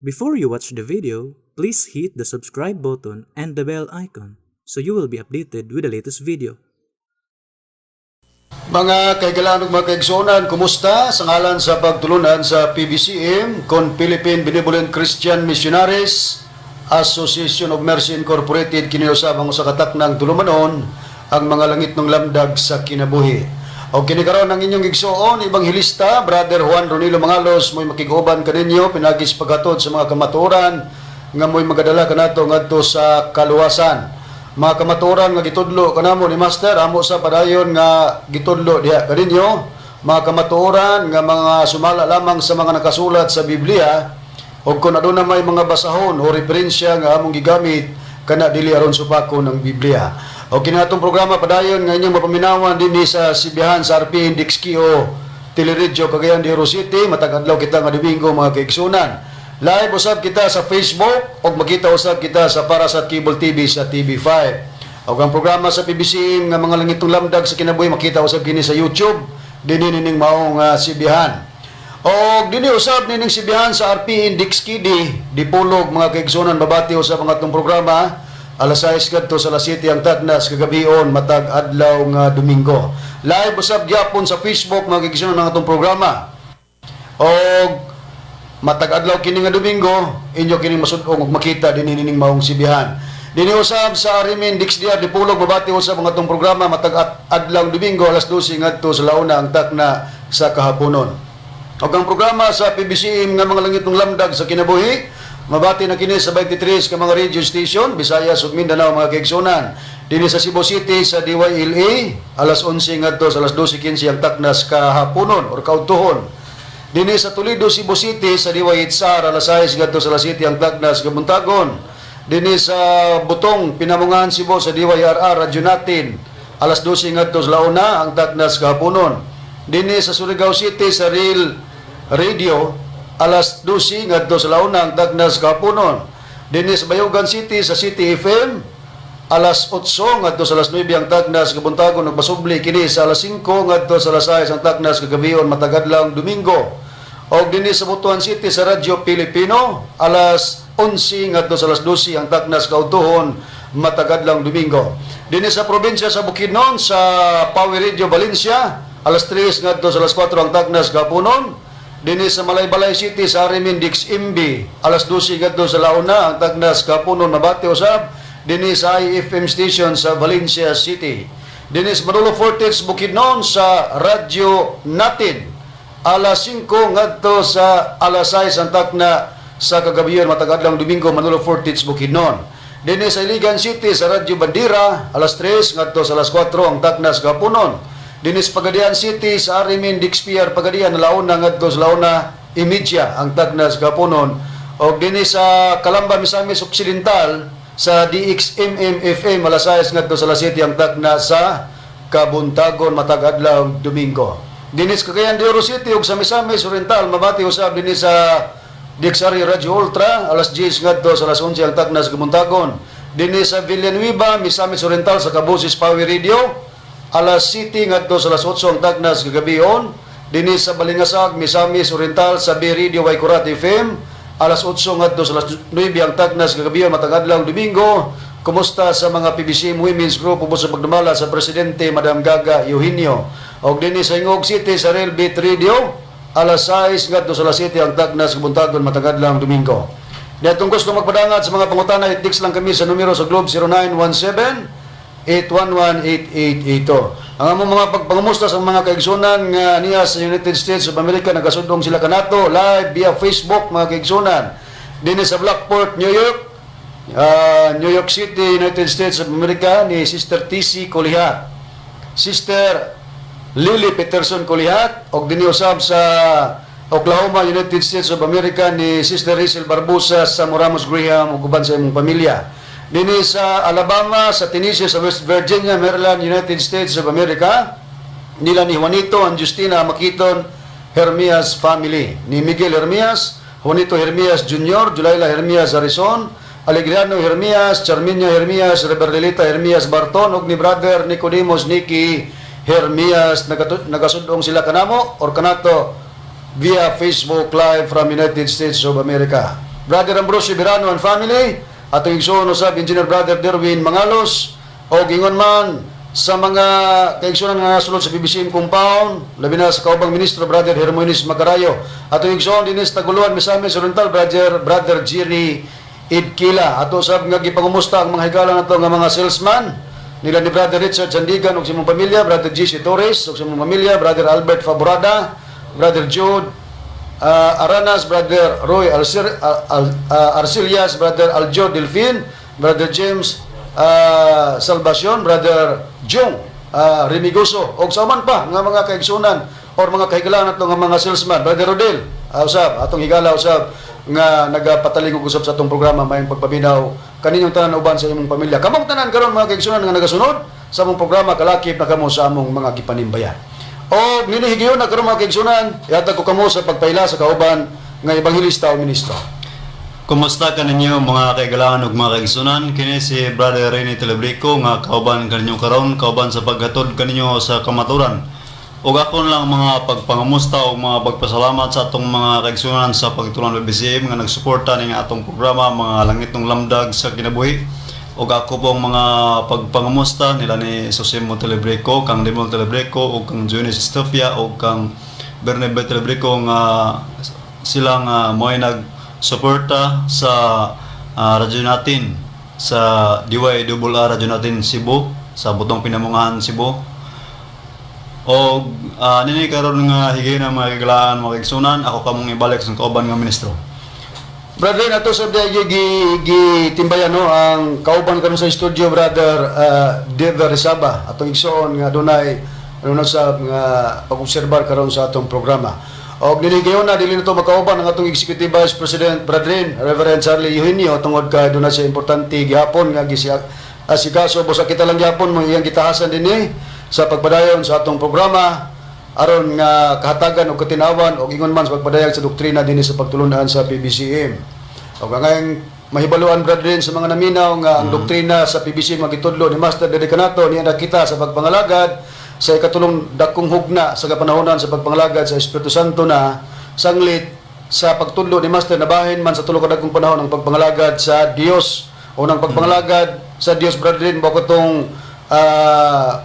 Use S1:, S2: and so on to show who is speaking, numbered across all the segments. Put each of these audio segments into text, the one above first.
S1: Before you watch the video, please hit the subscribe button and the bell icon so you will be updated with the latest video.
S2: Mga kaigalaan ug mga kaigsuonan, kumusta? Sa ngalan sa pagtulunan sa PBCM, kon Philippine Benevolent Christian Missionaries Association of Mercy Incorporated, kini usab ang usa ka taknang tulumanon, ang mga langitnong lamdag sa kinabuhi. O kini karon ang inyong igsuon, Ebanghelista, Brother Juan Ronilo Mangalos, mo'y makig-uban kaninyo pinaagi sa paghatod sa mga kamatuoran nga mo'y magadala kanato ngadto sa kaluwasan. Mga kamatuoran nga gitudlo kanamo ni Master, amo sa padayon nga gitudlo diha kaninyo, mga kamatuoran nga mga sumala lamang sa mga nakasulat sa Biblia, ug kung aduna may mga basahon o referensya nga among gigamit kana, dili aron supakon ang Biblia. O kini atong programa, padayon nga inyong mapaminawan dinhi sa Sibihan sa RP Index KO Teleradyo Cagayan de Oro City matag adlaw kita nga Domingo, mga kaigsunan. Live usab kita sa Facebook ug makita usab kita sa Parasat Cable TV sa TV5. Ug ang programa sa PBCM nga mga langitong lamdag sa kinabuhi, makita usab kini sa YouTube dinhi nining maong sibihan. Og dinhi usab nining sibihan sa RP Index KD Dipolog, mga kaigsunan, mabati usab ang atong programa alas 6 kadto sa alas 7 ang tagnas kagabion matag adlaw nga Domingo. Live usab gyapon sa Facebook, mga kaigsunan, ang atong programa. Og matag adlaw kini nga Domingo, inyo kini masud-ong ug makita dinhi nining maong sibihan. Dinhi usab sa Arimin Dixdiar Dipolog, mabati usab ang atong programa matag adlaw Domingo alas 12 ngadto sa launa ang takna sa kahaponon. Ug ang programa sa PBCM nga mga langitong lamdag sa kinabuhi, mabati na kini sa 23 ka mga radio station, Visayas ug Mindanao, mga kaigsunan. Dinhi sa Cebu City sa DYLA alas 11 ngadto sa alas 12:15 ang taknas kahaponon or kaudtuhon. Dinhi sa Toledo, Cebu City, sa DYHR, alas 6 ngadto sa alas 7 ang tagnas kabuntagon. Dinhi sa Butong, Pinamungahan, Cebu, sa DYRR, radyo natin, alas 12 ngadto sa launa ang tagnas kahaponon. Dinhi sa Surigao City, sa Real Radio, alas 12 ngadto sa launa ang tagnas kahaponon. Dinhi sa Bayugan City, sa City FM, alas 8 ngadto sa alas 9 ang tagnas kabuntagon, nagpasubli kini sa alas 5 ngadto sa alas 6 ang tagnas kagabion matag adlaw Domingo. Og dinhi sa Butuan City sa Radyo Pilipino, alas 11 ngadto sa alas 12 ang tagnas kaudtuhon matag adlaw Domingo. Dinhi sa probinsya sa Bukidnon sa Power Radio Valencia, alas 3 ngadto sa alas 4 ang tagnas kahaponon. Dinhi sa Malaybalay City sa Arimin Dix MB, alas 12 ngadto sa launa ang tagnas kahaponon, mabati usab dinhi sa IFM station sa Valencia City. Dinhi sa Manolo Fortich, Bukidnon sa Radyo Natin, alas 5 ngadto sa alas 6 ang takna sa kagabiyon matag adlaw Domingo, Manolo Fortich, Bukidnon. Dinhi sa Iligan City sa Radyo Bandera, alas 3 ngadto sa alas 4 ang takna sa kahaponon. Dinhi sa Pagadian City sa Arimin Dixpier Pagadian, launa ngadto sa launa imedya ang takna sa kahaponon. Og dinhi sa Calamba, Misamis Occidental sa DXMM FM, alas 6 ngadto sa alas 7 ang takna sa kabuntagon matag adlaw Domingo. Dinhi sa Cagayan de Oro City ug sa Misamis Oriental, mabati usab dinhi sa Dixari Radio Ultra, alas 10 ngadto sa alas 11 ang takna sa kabuntagon. Dinhi sa Villanueva, Misamis Oriental sa Kabusis Power Radio, alas 7 ngadto sa alas 8 ang takna sa kagabion. Dinhi sa Balingasag, Misamis Oriental sa B Radio Waikurat FM, alas 8 ngadto sa alas 9 ang tagnas kagabion matag adlaw Domingo. Kumusta sa mga PBC Women's Group ubos sa pagdumala sa presidente Madam Gaga Eugenio. Og dinhi sa Gingoog City sa Real Beat Radio, alas 6 ngadto sa alas 7 ang tagnas kabuntagon matag adlaw Domingo. Niadtong gusto magpadangat sa mga pangutana, i-text lang kami sa numero sa Globe 0917 811-8882. Ang among mga pagpangumusta sa mga kaigsunan nga niya sa United States of America, nagasudong sila kanato live via Facebook, mga kaigsunan. Dinhi sa Blackport, New York, New York City, United States of America, ni Sister TC Kulihat, Sister Lily Peterson Kulihat, og dinhi usab sa Oklahoma, United States of America, ni Sister Rizel Barbosa sa Moramos Graham ug uban sa imong pamilya. Dinhi sa Alabama, sa Tennessee, sa West Virginia, Maryland, United States of America, nila ni Juanito and Justina Makiton Hermias family, ni Miguel Hermias, Juanito Hermias Jr., Julayla Hermias Arizon, Alegriano Hermias, Charminia Hermias, Reberlilita Hermias Barton, ug ni Brother Nicodemus Nicky Hermias, nagasudong sila kanamo or kanato via Facebook Live from United States of America. Brother Ambrosio Birano and family, atong igsoon usab Engineer Brother Derwin Mangalos, o ingon man sa mga kaigsunan nga nasulod sa PBCM compound, labi na sa kaubang ministro Brother Hermoines Macarayo. Atong igsoon dinis Taguluan, Misamis Oriental, Brother Jerry Idkila. Ato sab nga gipangumusta ang mga higala nato nga mga salesman nila ni Brother Richard Sandigan ug sa imong pamilya, Brother GC Torres ug sa imong pamilya, Brother Albert Faborada, Brother Jude Aranas, Brother Roy Arcelias, Brother Aljo Delfin, Brother James Salvacion, Brother Jong Remigoso, og sa uban pa nga mga kaigsunan or mga kahigalaan nato nga mga salesman, Brother Rodel, usab atong higala usab nga nagapatalingog usab sa atong programa. Mayong pagpaminaw kaninyong tanan uban sa imong pamilya. Kamong tanan karon, mga kaigsunan nga nagasunod sa among programa, kalakip na kamo sa among mga gipanimbayan. O ninihigayon na karon, mga kaigsunan, ihatag ko kamo sa pagpaila sa kauban nga ebanghelista o ministro.
S3: Kumusta kaninyo, mga kaigalaan ug mga kaigsunan? Kini si Brother Rene Telebrico nga kauban kaninyo karon, kauban sa paghatod kaninyo sa kamaturan. Ug akon lang mga pagpangamusta ug mga pagpasalamat sa atong mga kaigsunan sa pagtulunan PBCM nga nagsuporta ning atong programa, Mga Langitnong Lamdag sa Kinabuhi. Ug ako pong mga pagpangamusta nila ni Sosimo Telebrico, kang Demol Telebrico ug kang Jonas Estofia ug kang Bernabe Telebrico nga sila nga mo'y nagsuporta sa radyo natin sa DYRR radyo natin Cebu, sa Butong Pinamungahan, Cebu. O nini karon nga higayon, mga kagalaan, mga kaigsunan, ako kamong ibalik sa kauban nga ministro.
S2: Brother, ato sa gi gi gitimbayan, no, ang kauban karon sa studio, Brother Deva Rizaba, atong igsoon nga dunay ano na sa nga pag-obserbar karon sa atong programa. Og niligayon na dili nato makauban ang atong Executive Vice President, Brethren Reverend Charlie Eugenio, tungod kay dunay siya importante gihapon nga gisiya asikaso. Busa kita lang gihapon mo iyang gitahasan dinhi sa pagpadayon sa atong programa aron nga kahatagan og katinawan og ingon man sa pagpadayag sa doktrina dinhi sa pagtulunan sa PBCM. Og ang ngayong mahibaluan, brethren, sa mga naminaw nga ang doktrina sa PBCM nga gitudlo ni Master diri kanato niya kita sa pagpangalagad sa ikatulong dakong hugna sa kapanahonan sa pagpangalagad sa Espiritu Santo na sanglit sa pagtudlo ni Master nabahin man sa tulo ka dakong panahon ang pagpangalagad sa Dios. Unang pagpangalagad sa Dios, brethren, mao katong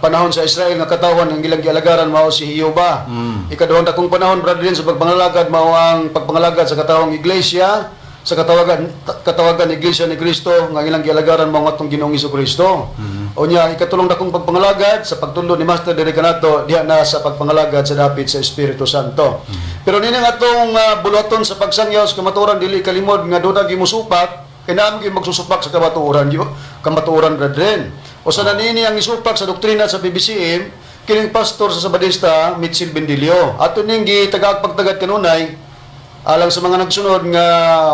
S2: panahon sa Israel nga katawhan ang ilang gialagaran mao si Jehova. Ikaduhang dakong panahon, brethren, sa pagpangalagad mao ang pagpangalagad sa katawang iglesia, sa katawagan Iglesia ni Kristo nga ilang gialagaran mao atong Ginoong Kristo. Unya ikatulong dakong pagpangalagad sa pagtudlo ni Master diri kanato diha na sa pagpangalagad sa dapit sa Espiritu Santo. Pero nini nga atong buluhaton sa pagsangyaw sa kamatuoran, dili kalimod nga doon gimusupak kay naa gyud magsusupak sa kamatuoran, kamatuoran, brethren. O sa nanini ang isupak sa doktrina sa PBCM kining pastor sa Sabadista Mitchell Bendilio. Ato ning gitagaag pagtagad kanunay alang sa mga nagsunod nga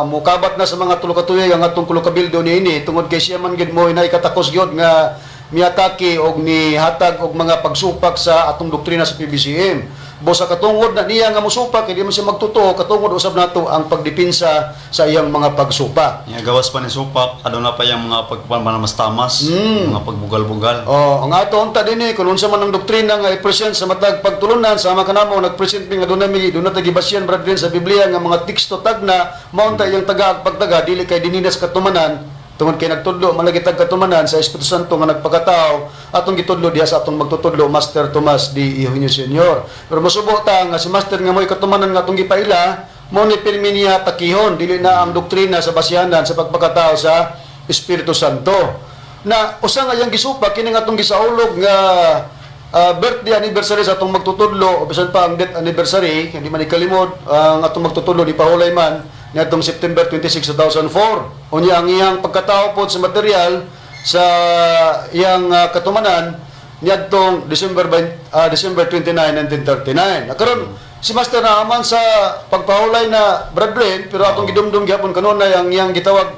S2: mukabat na sa mga tulo ka tuig ang atong kulo kabildo niini, tungod kay siya man gid mo inay katakos gyud nga miatake og nihatag og mga pagsupak sa atong doktrina sa PBCM. Busa katungod na niya nga musupak, hindi man siya magtotoo, katungod usab nato ang pagdepensa sa iyang mga pagsupak.
S3: Ya, gawas pa ni supak, aduna pa yung mga pagpamanamas-tamas, mga pagbugal-bugal.
S2: Oh, ang ato unta dinhi kung unsa man ang doktrina nga i-present sa matag pagtulunan, sama kanamo nag-present mi nga doon na gibasyan, brethren, sa Biblia nga mga teksto tagna, mao unta iyang taga pagtaga dili kay dininas katumanan, tungod kay nagtudlo man lagi tag katumanan sa Espiritu Santo nga nagpakatao atong gitudlo diha sa atong magtutudlo, Master Tomas D. Eugenio Senior. Pero mosubo ta nga si Master nga mo'y katumanan nga atong gipaila, mo ni pirmi niya takihon, dili na ang doktrina sa basyanan sa pagpakatao sa Espiritu Santo na usa nga iyang gisupak kini nga atong gisaulog nga birthday anniversary sa atong magtutudlo o bisan pa ang death anniversary, hindi man ikalimod ang atong magtutudlo di pahulay man niadtong September 26, 2004. Unya ang iyang pagkatao pod sa material sa iyang katumanan niadtong December 20, December 29, 1939. Na karon si Master na aman sa pagpahulay na, brethren, pero atong gidumdum gihapon kanunay ang iyang gitawag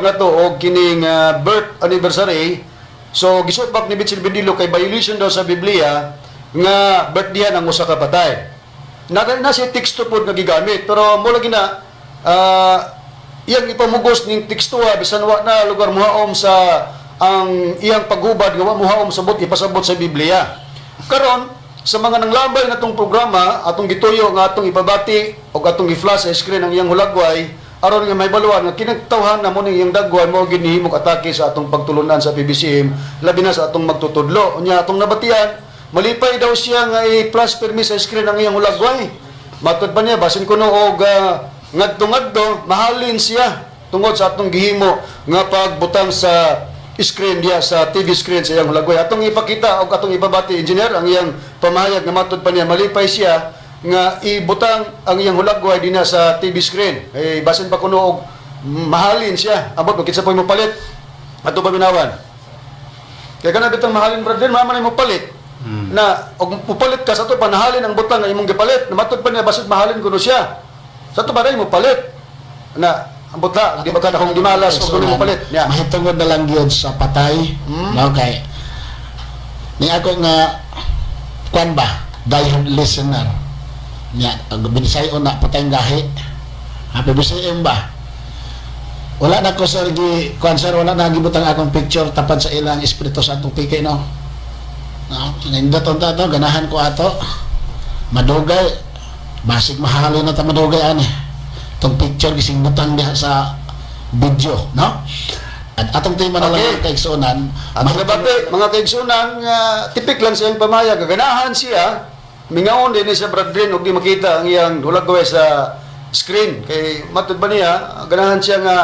S2: nato og kining birth anniversary. So gisupak ni Mitchell Bendillo kay violation daw sa Biblia nga birthday ang usa ka patay. Na siya teksto pod nga gigamit, pero mo lagi na iyang ipamugos ning teksto bisan wa na lugar muhaom sa ang iyang paghubad nga wa muhaom sa but ipasabot sa Biblia. Karon sa mga nanglabay na tong programa, atong gituyo nga atong ipabati o atong i-flash sa screen ang iyang hulagway. Aron nga mahibaluan nga kinagtawhan na mo ning iyang dagway mo ginihimog atake sa atong pagtulunan sa PBCM, labi na sa atong magtutudlo. Unya atong nabatian, malipay daw siya nga i-flash permi sa screen ang iyang hulagway. Matud pa niya basin kuno og ngadto-ngadto mahalin siya tungod sa atong gihimo nga pagbutang sa screen diya sa TV screen sa iyang hulagway. Atong ipakita og atong ipabati, engineer, ang iyang pamahayag nga matud pa niya malipay siya nga ibutang ang iyang hulagway dinha sa TV screen. Eh basin pa kuno og mahalin siya. Abot mo kinsa po mo palit. Ato paminawan. Kaya kana bitang mahalin, brother, mama na mo palit. Na og mupalit ka sa ato panahalin ang butang nga imong gipalit. Namatod pa niya basin mahalin kuno siya. Sa ato pa mo palit. Na ang butla, di ba ka na kung gimalas og kuno mo palit. Nya.
S4: Mahitungod na lang gyud sa patay. No, kay ni ako nga kwan ba, diehard listener. Nya, ang binisayon na patay ang gahi. Happy BCM ba? Wala na ko, sir, gi kwan sir, wala na gibutang akong picture tapad sa ilang Espiritu Santo piki, no. No, nindot unta to, ganahan ko ato. Madugay, basig mahalin na ta madugay ani. Tong picture gising butang diha sa video, no? At atong tema na lang
S2: Okay.
S4: okay. Kaigsuonan,
S2: Ang nabati, mga kaigsunan, nga tipik lang siyang pamaya, gaganahan siya, mingaon din siya brethren, og di makita ang iyang hulagway sa screen. Kay matud ba niya, ganahan siya nga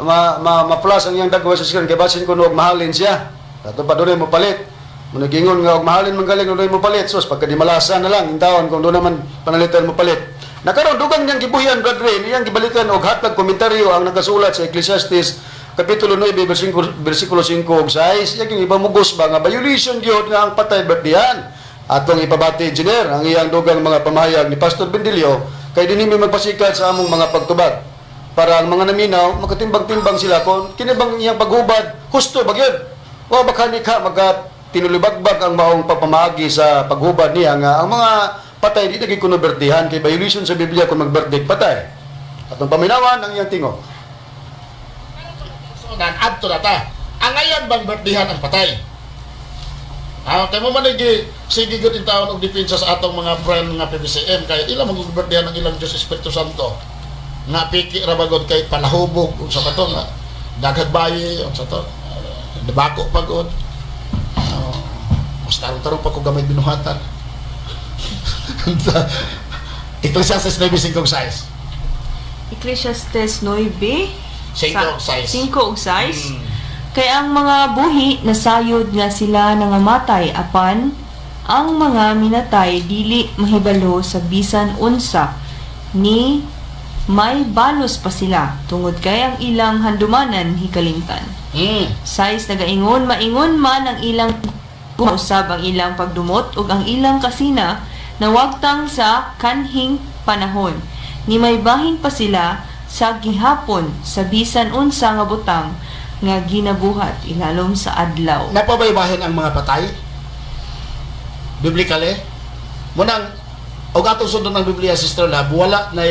S2: ma, ma, ma-flash ang iyang dagway sa screen, kay basin ko og mahalin siya. Ato pa doon mo palit. Munagingon nga og mahalin man galing doon mo palit. Sus, pagka di malasa na lang, in taon kung doon naman panalitan mo palit. Nakaroon dugang niyang gibuhian, brethren, iyang gibalikan og hatag komentaryo ang nakasulat sa Ecclesiastes Kapitulo 9, versikulo 5 ug 6, iyang ibamugos ba nga violation gyud nga ang patay birthdayan. Atong ipabati, engineer, ang iyang dugang mga pamahayag ni Pastor Bendilio kay dinhi mi magpasikat sa among mga pagtubag para ang mga naminaw makatimbang-timbang sila kung kini bang iyang paghubad husto ba gyud. Wa ba kanika magka tinulubagbag ang maong pagpamaagi sa paghubad niya nga ang mga patay di na gyud kuno birthdayan kay violation sa Biblia kung mag-birthday patay. Atong paminawan ang iyang tingog.
S4: Kaigsuonan, adto na ta. Ang ngayon bang birthdayan ang patay? Ah, kay mo man gi sige gyud in taon og depensa sa atong mga friend nga PBCM kay ila man birthdayan ang ilang Diyos Espiritu Santo. Nga piki ra bagod kay palahubog unsa pa to nga daghag bayi unsa to. Debako pagod. Mas tarong-tarong pa ko gamay binuhatan. Ecclesiastes 9:5.
S5: Ecclesiastes 9,
S4: 5 og 6.
S5: 5 og 6. Kay ang mga buhi nasayod nga sila nangamatay apan ang mga minatay dili mahibalo sa bisan unsa ni may balos pa sila tungod kay ang ilang handumanan hikalimtan. Size nagaingon maingon man ang ilang usab ang ilang pagdumot ug ang ilang kasina nawagtang sa kanhing panahon ni may bahin pa sila sa gihapon sa bisan unsa nga butang nga ginabuhat ilalom sa adlaw.
S4: Napabaybahin ang mga patay? Biblically? Munang, og atong sundon ng Biblia, Sister Lab, wala na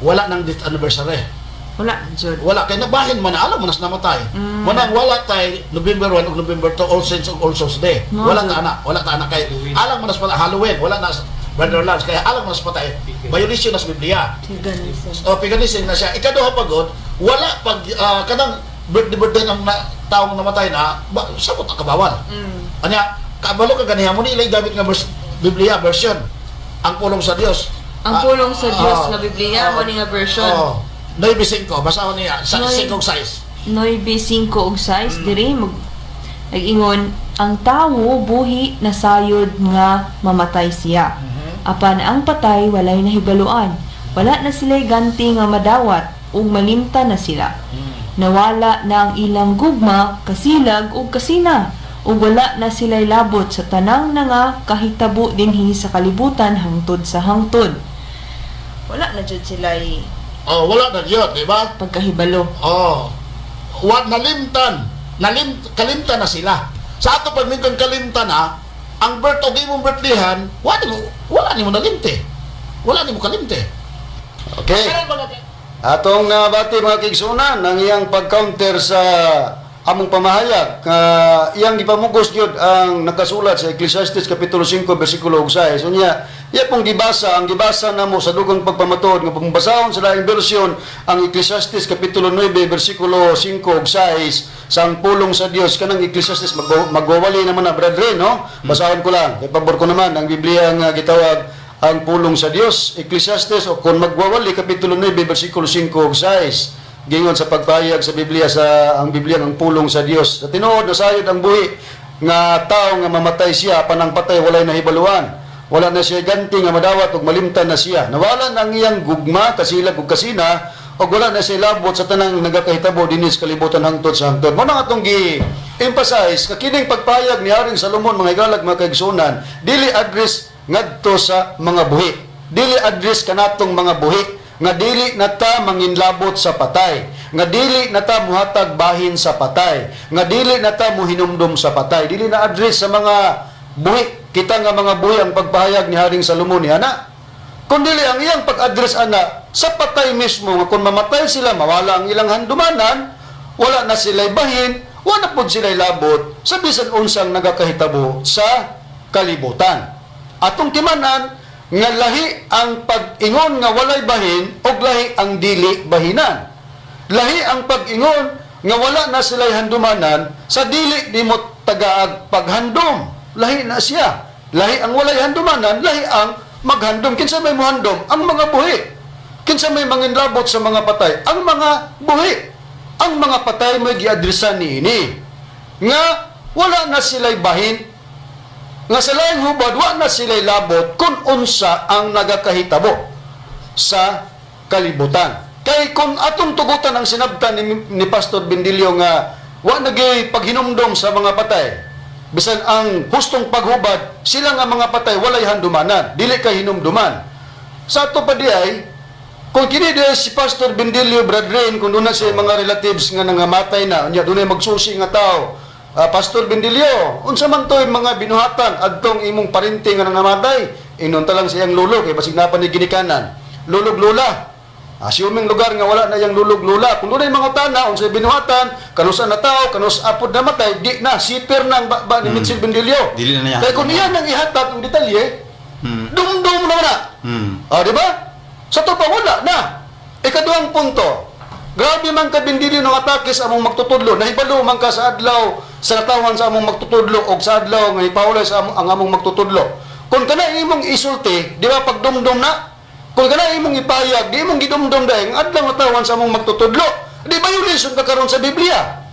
S4: wala nang death anniversary.
S5: Wala jud.
S4: Wala kay nabahin man na alam mo nas namatay. Munang wala tay November 1 ug November 2, All Saints ug All Souls Day.
S5: No,
S4: Wala
S5: jud.
S4: ta ana, wala ta ana kay alam mo nas pala Halloween, wala na Brother Lance kaya alam mo nas patay. Violation nas Biblia.
S5: Paganism.
S4: O paganism na siya. Ikaduha pagod, wala pag kanang birthday birthday ng na, taong namatay na, ba, sabot ang kabawal. Anya, kabalo ka ganiha mo ni ilay gamit nga verse, Biblia version. Ang pulong sa Dios.
S5: Ang pulong sa Dios nga Biblia, mo ni nga version.
S4: Oh, 9:5, basahon niya sa
S5: 9
S4: 5 size.
S5: 9:5 ug 6 diri mag nag-ingon ang tawo buhi nasayod nga mamatay siya. Apan ang patay walay nahibaluan. Wala na sila'y ganti nga madawat ug malimta na sila. Nawala na ang ilang gugma, kasilag ug kasina ug wala na sila'y labot sa tanang na nga kahitabo dinhi sa kalibutan hangtod sa hangtod. Wala na jud sila'y
S4: Oh, wala na yun, di ba?
S5: pagkahibalo.
S4: Oh. Wa nalimtan. Nalim kalimtan na sila. Sa ato pag mingon kalimtan na, ang birth og imong birthdayan, wala nimo nalimte. Wala nimo kalimte.
S2: Okay.
S4: Karon mga
S2: Atong nabati mga kaigsunan ang iyang pag-counter sa among pamahayag nga iyang gipamugos gyud ang nakasulat sa Ecclesiastes kapitulo 5 bersikulo 6. Unya Iya pong gibasa, ang gibasa namo sa dugang pagpamatuod nga pambasahon sa laing bersyon ang Ecclesiastes kapitulo 9 bersikulo 5 ug 6 sa ang pulong sa Dios kanang Ecclesiastes magwawali naman na, brethren, no? Basahon ko lang kay pabor ko naman ang Biblia nga gitawag ang pulong sa Dios. Ecclesiastes o kon magwawali kapitulo 9 bersikulo 5 ug 6, gingon sa pagpahayag sa Biblia, sa ang Biblia ang pulong sa Dios: "Sa tinuod, nasayod ang buhi nga tao nga mamatay siya, panang patay walay nahibaluan. Wala na siya ganti nga madawat ug malimtan na siya. Nawala na ang iyang gugma, kasilag ug kasina, ug wala na siya labot sa tanang nagakahitabo dinhi sa kalibutan hangtod sa hangtod." Mao na atong gi emphasize nga kining pagpahayag ni Haring Salomon, mga higalag, mga kaigsuonan, dili address ngadto sa mga buhi. Dili address kanatong mga buhi nga dili na ta manginlabot sa patay, nga dili na ta muhatag bahin sa patay, nga dili na ta muhinumdum sa patay. Dili na address sa mga buhi, kita nga mga buhi, ang pagpahayag ni Haring Salomon ni ana. Kundi ang iyang pag-address ana sa patay mismo nga kung mamatay sila, mawala ang ilang handumanan, wala na sila'y bahin, wala pud sila'y labot sa bisan unsang nagakahitabo sa kalibutan. Atong timanan nga lahi ang pag-ingon nga walay bahin og lahi ang dili bahinan. Lahi ang pag-ingon nga wala na sila'y handumanan sa dili nimo tagaag paghandom. Lahi na siya. Lahi ang walay handumanan, lahi ang maghandom. Kinsa may muhandom? Ang mga buhi. Kinsa may manginlabot sa mga patay? Ang mga buhi. Ang mga patay may giadresan niini. Nga wala na sila'y bahin, nga sa laing hubad, wa na sila'y labot kung unsa ang nagakahitabo sa kalibutan. Kay kung atong tugutan ang sinabtan ni Pastor Bendilio nga wa nagay paghinumdom sa mga patay, bisan ang hustong paghubad, sila nga mga patay walay handumanan, dili kay hinumduman. Sa ato pa di ay, kung kini di si Pastor Bendilio, brethren, kung doon na siya mga relatives nga nangamatay na, unya dunay magsusi nga tao, "Ah, Pastor Bendilio, unsa man to'y mga binuhatan adtong imong parente nga nangamatay?" Inon ta lang siyang lulo, kay basig na pa ni ginikanan. Lulog lula. Assuming lugar nga wala na iyang lulog lula. Kung dunay mga tana, unsay binuhatan, kanus na tao, kanus apod namatay, di na, siper na ang ba ni Mitchell Bendilio.
S3: Dili na niya.
S2: Kay kung iyan ang ihatag ang detalye, dumdum naman na. Ah, di ba? Sa to pa wala na. Ikaduhang punto. Grabe man ka, Bendilio, ng atake sa among magtutudlo. Nahibalo man ka sa adlaw sa natawan sa among magtutudlo o sa adlaw nga ipahulay sa among, ang among magtutudlo. Kung kana imong isulti, di ba pagdumdum na? Kung kana imong ipahayag, di imong gidumdum dahil ang adlaw natawan sa among magtutudlo. Di ba violation ka karon sa Biblia?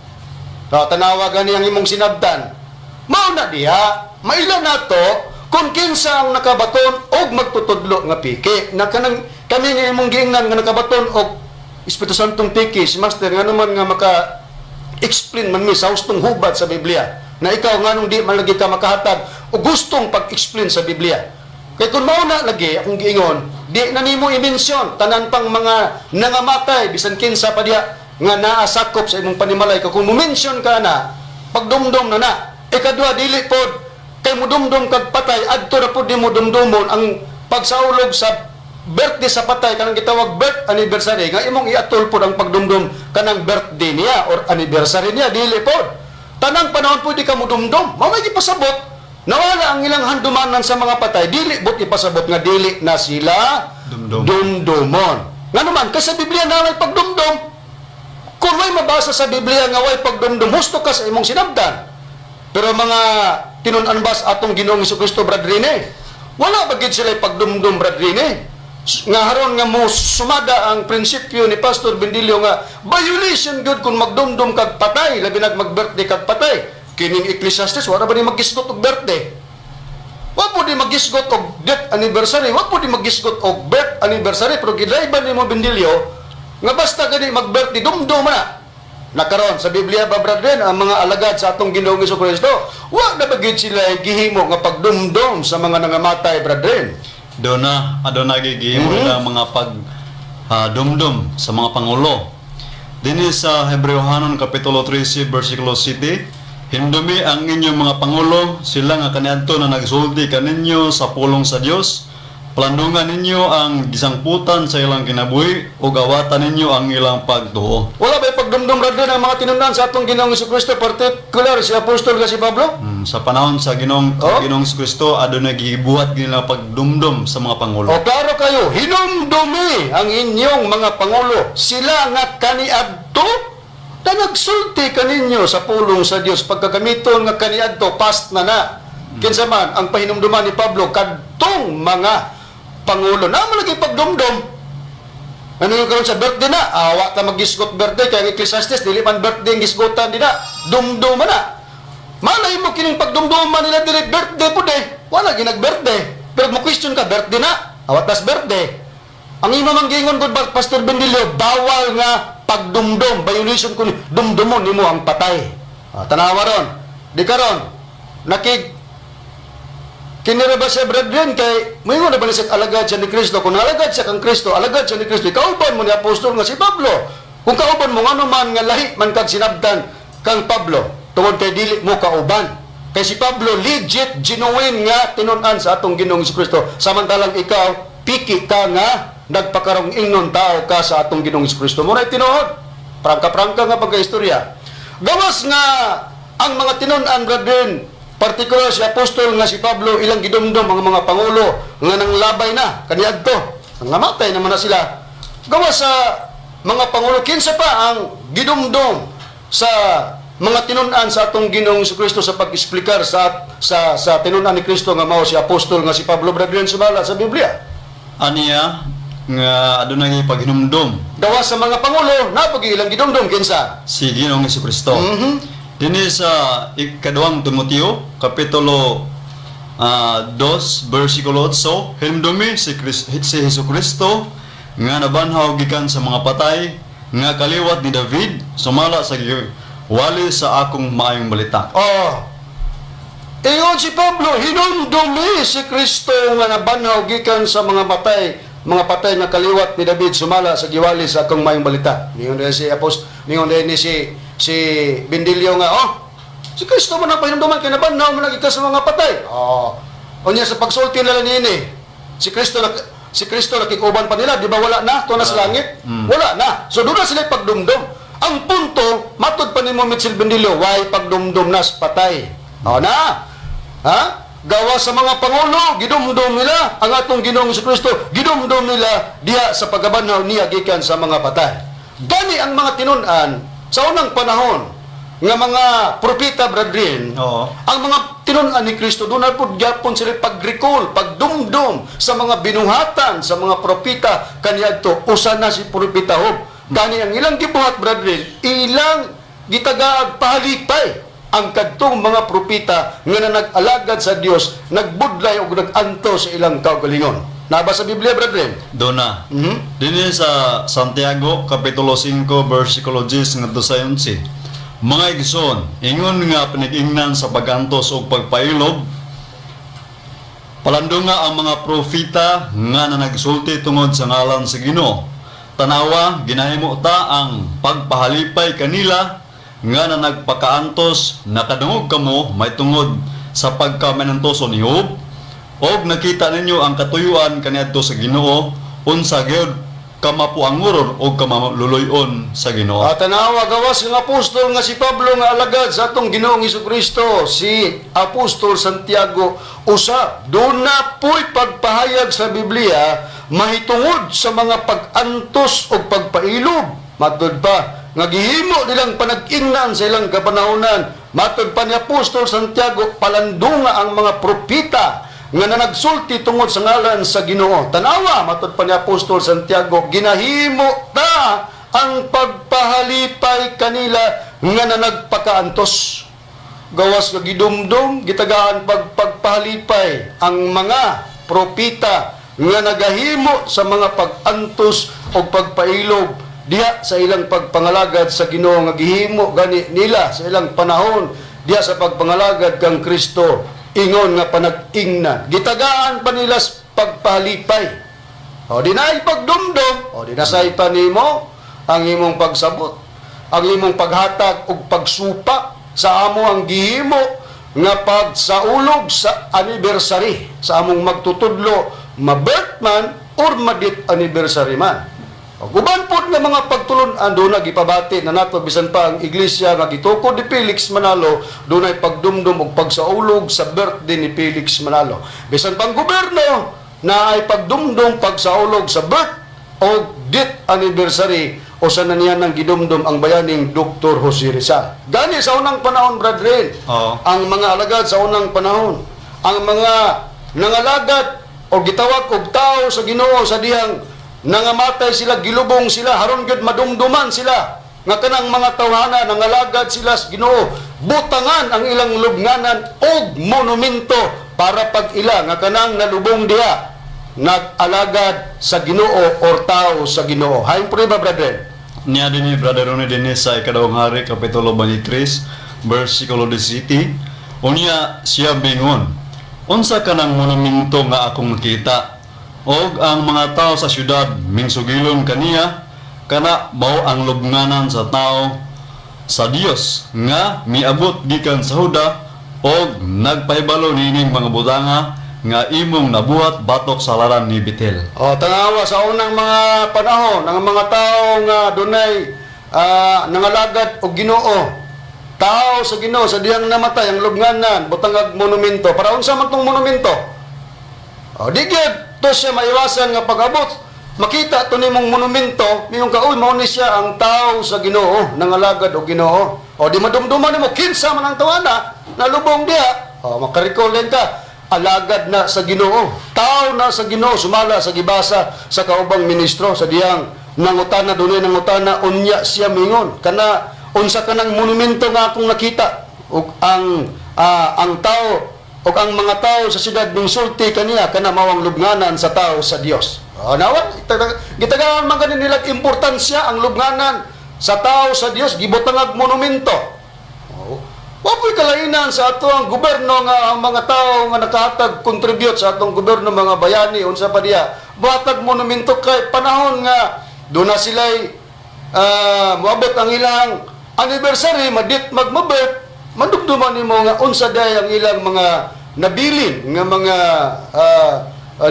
S2: Ta tanawa gani ang imong sinabtan. Mao na diha, maila nato kung kinsa ang nakabaton og magtutudlo nga piki. Na kanang kami nga imong giingnan nga nakabaton og Espiritu Santong piki, si Master, nga naman nga maka explain man mi sa hustong hubad sa Biblia. Na ikaw nganong di man lagi ka makahatag og gustong pag-explain sa Biblia. Kay kung mao na lagi akong giingon, di na nimo i-mention tanan pang mga nangamatay bisan kinsa pa diha nga naa sakop sa imong panimalay. Kay kung mo-mention ka na, pagdumdum na na. Ikadua, dili pod kay mudumdum kag patay, adto na pod nimo dumdumon ang pagsaulog sa birthday sa patay, kanang gitawag birth anniversary, nga imong iatol pod ang pagdumdum kanang birthday niya or anniversary niya. Dili pod tanang panahon pwede ka mudumdum. Mao may gipasabot nawala ang ilang handumanan sa mga patay, dili bot ipasabot nga dili na sila
S3: Dumdum.
S2: dumdumon. Ngano man kasi sa Biblia na may pagdumdum. Kung may mabasa sa Biblia nga way pagdumdum, husto ka sa imong sinabdan. Pero mga tinun-an bas atong Ginoong Kristo, Brad Rene, wala ba gid sila pagdumdum, Brad Rene? Nga haron nga mo sumada ang prinsipyo ni Pastor Bendilio nga violation good kung magdumdum kag patay, labi nag mag-birthday kag patay. Kining Ecclesiastes, wala ba ni maggisgot og birthday? Wa po di magisgot og death anniversary, wa po di magisgot og birth anniversary, pero gidriban nimo, Bendilio, nga basta gani mag-birthday dumdum na. Nakaron sa Biblia ba, brethren, ang mga alagad sa atong Ginoong Kristo, wa na ba gyud sila gihimo nga pagdumdum sa mga nangamatay, brethren?
S3: Doon na, aduna gigihimo nila mga pag dumdum sa mga pangulo. Dinhi sa Hebreohanon Kapitulo 13 versikulo 7, "Hindumi ang inyong mga pangulo, sila nga kaniadto na nagsulti kaninyo sa pulong sa Dios. Palandungan ninyo ang gisangputan sa ilang kinabuhi ug awatan ninyo ang ilang pagtuo."
S2: Wala ba pagdumdum, brethren, ang mga tinun-an sa atong Ginoong Kristo, particular si apostol nga si Pablo?
S3: Sa panahon sa Ginoong
S2: Oh?
S3: Ginoong Kristo, adunay gibuhat nila pagdumdum sa mga pangulo.
S2: O klaro kayo, hinumdumi ang inyong mga pangulo. Sila nga kaniadto na nagsulti kaninyo sa pulong sa Dios. Pagkagamiton nga kaniadto, past na na. Kinsa man ang pahinumduman ni Pablo kadtong mga pangulo. Na mo lagi pagdumdum. Ano yung karon sa birthday na? Awa ta magisgot birthday kay ang Ecclesiastes dili man birthday ang gisgotan dina. Dumduma na. Malay mo kining pagdumduma nila dili birthday pud eh. Wala ginag birthday. Pero mo question ka, birthday na. Awat tas birthday. Ang imo mang giingon gud ba, Pastor Bendilio, bawal nga pagdumdum, violation kun dumdumon nimo ang patay. Ah, tanawa ron. Di karon nakig Kinira ba siya, brethren, kay moingon na ba ni siya alagad siya ni Kristo? Kung alagad siya kang Kristo, alagad siya ni Kristo, kauban mo ni apostol nga si Pablo. Kung kauban mo, ngano man nga lahi man kag sinabtan kang Pablo, tungod kay dili mo kauban. Kay si Pablo, legit, genuine nga tinun-an sa atong Ginoong Kristo. Samantalang ikaw, piki ka nga nagpakarong ingnon tao ka sa atong Ginoong Kristo. Muna tinuod. Prangka-prangka nga pagkaistorya. Gawas nga ang mga tinun-an, brethren, partikular si apostol nga si Pablo, ilang gidumdum ang mga pangulo nga nanglabay na kaniadto, nangamatay naman na sila. Gawas sa mga pangulo, kinsa pa ang gidumdum sa mga tinun-an sa atong Ginoong Kristo sa pag-eksplikar sa tinun-an ni Kristo nga mao si apostol nga si Pablo, brethren, sumala sa Biblia?
S3: Aniya nga adunay paghinumdum
S2: Gawas sa mga pangulo, napagi ilang gidumdum, kinsa?
S3: si Ginoong Kristo. Dinhi sa ikaduhang Timoteo kapitulo 2 bersikulo 8, hinumdumi si Hesus Kristo nga nabanhaw gikan sa mga patay, nga kaliwat ni David, sumala sa wali sa akong maayong balita.
S2: Oh. Ingon si Pablo, hinumdumi si Kristo nga nabanhaw gikan sa mga patay nga kaliwat ni David, sumala sa giwali sa akong mayong balita. Ningon din si Apost, ningon din ni si si Bendilio nga, oh, si Kristo man ang pahinumduman kay nabanhaw man gikan sa mga patay. Oh. Unya sa pagsulti nila niini, si Kristo nakig-uban pa nila, di ba wala na? Tuwa na sa langit? Wala na. So doon na sila pagdumdum. Ang punto, matod pa nimo Mitchell Bendilio, why pagdumdum nas patay? O na. Ha? Gawa sa mga pangulo, gidumdum nila ang atong Ginoong Kristo, gidumdum nila diha sa pagkabanhaw niya gikan sa mga patay. Gani ang mga tinun-an sa unang panahon nga mga propeta, brethren, ang mga tinun-an ni Kristo, doon na po gyapon sila pag-recall, pagdumdum sa mga binuhatan sa mga propeta kaniadto. Usa na si propeta Job. Gani ang ilang gibuhat, brethren, ilang gitagaag pahalipay ang kadtong mga propeta nga nag-alagad sa Dios, nagbudlay og nag-anto sa ilang kaugalingon. Naba sa Biblia, brethren?
S3: Dona. Dinhi sa Santiago kapitulo 5 bersikulo 10 ngadto sa 11. Mga igsoon, ingon nga panigingnan sa pagantos ug pagpailob, palandunga ang mga propeta nga nanagsulti tungod sa ngalan sa Ginoo. Tanawa, ginahimo ta ang pagpahalipay kanila nga nanagpakaantos. Nakadungog kamo may tungod sa pagkamanantoso ni Job, og nakita ninyo ang katuyuan kaniadto sa Ginoo, unsa gyud kamapuanguron og kamaluluyon sa Ginoo.
S2: At tanawa, gawas ng apostol nga si Pablo nga alagad sa atong Ginoong Kristo, si Apostol Santiago usa, doon na po'y pagpahayag sa Biblia mahitungod sa mga pag-antos o pagpailob. Matod pa nga gihimo nilang panag-ingnan sa ilang kapanahonan. Matod pa ni Apostol Santiago, palandunga ang mga propeta nga nanagsulti tungod sa ngalan sa Ginoo. Tanawa, matod pa ni Apostol Santiago, ginahimo ta ang pagpahalipay kanila nga nanagpakaantos. Gawas nga gidumdum, gitagaan pagpahalipay ang mga propita nga nagahimo sa mga pag-antos o pagpailob diha sa ilang pagpangalagad sa Ginoo, nga gihimo gani nila sa ilang panahon diha sa pagpangalagad kang Kristo, ingon nga panag-ingnan. Gitagaan pa nila sa pagpahalipay. O di na ipagdumdum, o di na sa ipanimo ang imong pagsabot, ang imong paghatag og pagsupa sa amo ang gihimo nga pagsaulog sa anniversary sa among magtutudlo, ma-birth man or ma-death anniversary man. Ug uban pod nga mga pagtulun-an doon gipabati na nato, bisan pa ang iglesia nga gitukod ni Felix Manalo, dunay pagdumdum og pagsaulog sa birthday ni Felix Manalo. Bisan pang gobyerno na ay pagdumdum pagsaulog sa birth o death anniversary o sa naniyan ng gidumdum ang bayaning Dr. Jose Rizal. Gani sa unang panahon, brethren, ang mga alagad sa unang panahon, ang mga nangalagad o gitawag og tao sa Ginoo sa dihang nangamatay sila, gilubong sila, haron gyud madumduman sila nga kanang mga tawhana nangalagad sila sa Ginoo, butangan ang ilang lubnganan og monumento para pag ila nga kanang nalubong diha nag-alagad sa Ginoo or tao sa Ginoo. Hain prueba, brethren.
S3: Niya din ni Brother Ronnie Dennis sa Ikaduhang Hari, Kapitulo 23, versikulo 17. Unya siya bingon, "Unsa kanang monumento nga akong nakita?" Og ang mga tao sa syudad mingsugilon kaniya, "Kana mao ang lubnganan sa tao sa Dios nga miabot gikan sa Huda og nagpahibalo niining mga butanga nga imong nabuhat batok sa laran ni Betel."
S2: O, tanawa sa unang mga panahon, ang mga tao nga dunay nangalagad og Ginoo, tao sa Ginoo sa diyang namatay ang lubnganan, butangag monumento. Para unsa man tong monumento? O, di gyud to siya maiwasan nga pag-abot. Makita to nimong monumento, miyong ka, "Uy, mao ni siya ang tao sa Ginoo, nangalagad og Ginoo." O, di madumduman nimo kinsa man ang tawana, nalubong diha. O, makarecall din ka, alagad na sa Ginoo. Tao na sa Ginoo, sumala sa gibasa sa kaubang ministro sa diyang nangutana, dunay nangutana, unya siya mingon, "Kana unsa kanang monumento nga akong nakita?" Ug ang tao ug ang mga tao sa siyudad sulti kaniya, "Kana mao ang lubnganan sa tao sa Dios." O, nawa gitagaan man gani nila importansya ang lubnganan sa tao sa Dios, gibutangag monumento. Oh. Wa po'y kalainan sa ato ang gobyerno nga ang mga tao nga nakahatag contribute sa atong gobyerno, mga bayani unsa pa diya, buhatag monumento kay panahon nga doon na sila'y moabot ang ilang anniversary, madit magmabet, madumduman nimo nga unsa day ang ilang mga nabilin nga mga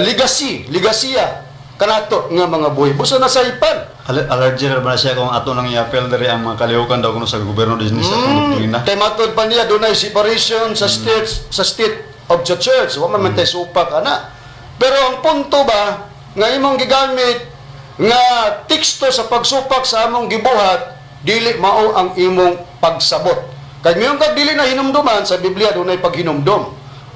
S2: legacy, legasiya kanato nga mga buhi. Busa nasaypan.
S3: Allergy ra ba na siya kung ato nang i-appeal diri ang mga kalihukan daw kuno sa gobyerno dinhi sa atong doktrina.
S2: Kay matod pa niya dunay separation sa state of the church. Wa man man tay supak ana. Pero ang punto ba nga imong gigamit nga teksto sa pagsupak sa among gibuhat, dili mao ang imong pagsabot. Kay mayon kag dili na hinumduman sa Biblia, dunay paghinumdum.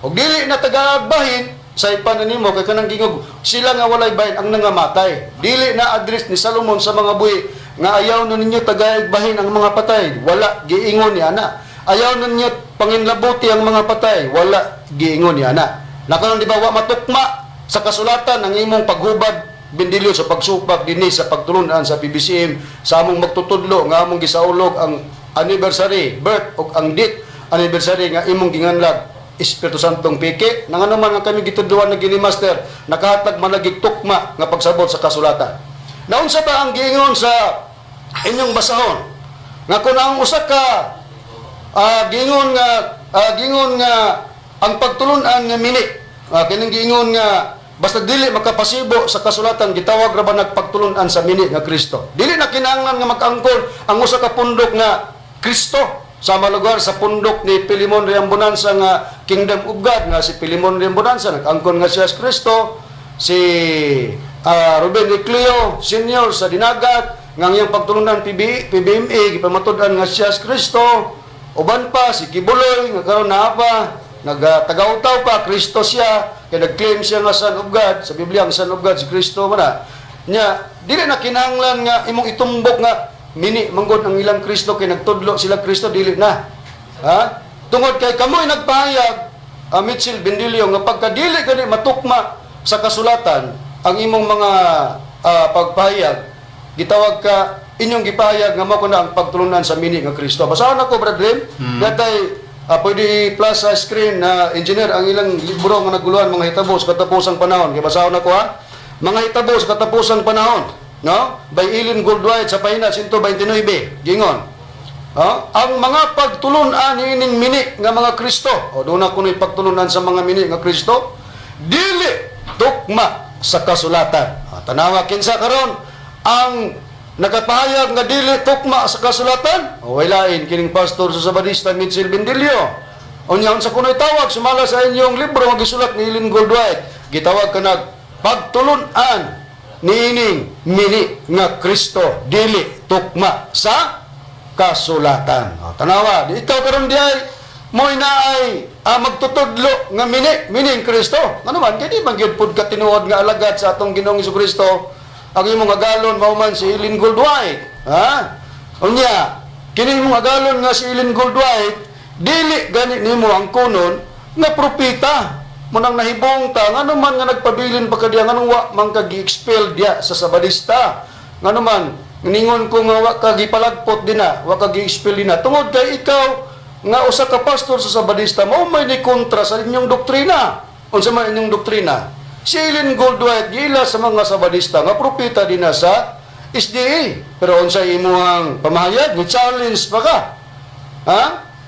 S2: Og dili na tagabahin sa ipanan nimo kay kanang gingog sila nga walay bahin ang nangamatay. Dili na address ni Salomon sa mga buhi nga ayaw na ninyo tagayag bahin ang mga patay. Wala giingon ni ana. Ayaw na ninyo panginlabuti ang mga patay. Wala giingon ni ana. Nakaron, di ba, wa matukma sa kasulatan ang imong paghubad, Bendilyo, sa pagsubak dinhi sa pagtulunan sa PBCM sa among magtutudlo nga among gisaulog ang anniversary birth ug ang date anniversary nga imong ginganlag Espiritu Santong piki na ngano man nga kami gitudloan na gini master nakahatag man lagi tukma nga pagsabot sa kasulatan. Naunsa ba ang giingon sa inyong basahon nga kung ang usa ka giingon nga ang pagtulunan nga mini, kining giingon nga basta dili makapasibo sa kasulatan, gitawag ra ba nagpagtulunan sa mini nga Kristo? Dili na kinahanglan nga mag-angkon ang usa ka pundok nga Kristo sa lugar sa pundok ni Pilimon Riambonanza nga Kingdom of God, nga si Pilimon Riambonanza nag-angkon nga siya sa Kristo, si Ruben Ecleo Senior sa Dinagat nga ang iyang pagtulunan PB, PBMA gipamatud-an nga siya sa Kristo, uban pa si Kibuloy nga karon naa pa nagtagautaw pa, Kristo siya kay nag-claim siya nga Son of God. Sa Biblia, ang Son of God si Kristo man na nya. Dili na kinahanglan nga imong itumbok nga mini manggod ang ilang Kristo kay nagtudlo sila Kristo. Dili na, ha, tungod kay kamoy nagpahayag, Mitchell Bendilio, nga pagkadili gani matukma sa kasulatan ang imong mga pagpahayag, gitawag ka inyong gipahayag nga mao na ang pagtulunan sa mini nga Kristo. Basahon ako, Brad Rim. Gatay pwede i-plus sa screen na engineer ang ilang libro nga naguluhan, Mga Hitabo sa Katapusang Panahon. Kay basahon ako, ha. Mga Hitabo sa Katapusang Panahon, no? By Ellen Goldwhite sa pahina 129. Gingon. Oh, ang mga pagtulunan niining mini nga mga Kristo. O doon na kuno'y pagtulunan sa mga mini nga Kristo. Dili tukma sa kasulatan. O, tanawa kinsa karon Ang nakapahayag nga dili tukma sa kasulatan, o way lain kining pastor sa Sabadista, Mitchell Bendilio. Unya, unsa kuno'y tawag sumala sa inyong libro nga gisulat ni Ellen Goldwhite? Gitawag kanag pagtulun-an niining mini nga Kristo dili tukma sa kasulatan. O, tanawa, di ikaw karon di ay mo'y naay magtutudlo nga mini, mining Kristo. Ano man, kay di man gyud pud ka tinuod nga alagad sa atong Ginoong Kristo. Ang imong agalon mao man si Ellen Goldwhite. Ha? Unya, kini imong agalon nga si Ellen Goldwhite, dili gani nimo ang kunon nga propeta. Munang nahibong ta, ngano man nga nagpabilin pa ka diya, nganong wa man ka gi-expel diya sa Sabadista? Ngano man, ningon ko nga wa ka gipalagpot dinha, wa ka gi-expel dinha. Tungod kay ikaw nga usa ka pastor sa Sabadista, mao may ni kontra sa inyong doktrina. Unsa man inyong doktrina? Si Ellen Goldwhite giila sa mga Sabadista nga propeta dinha sa SDA. Pero unsa imong pamahayag? Ni challenge pa ka. Ha?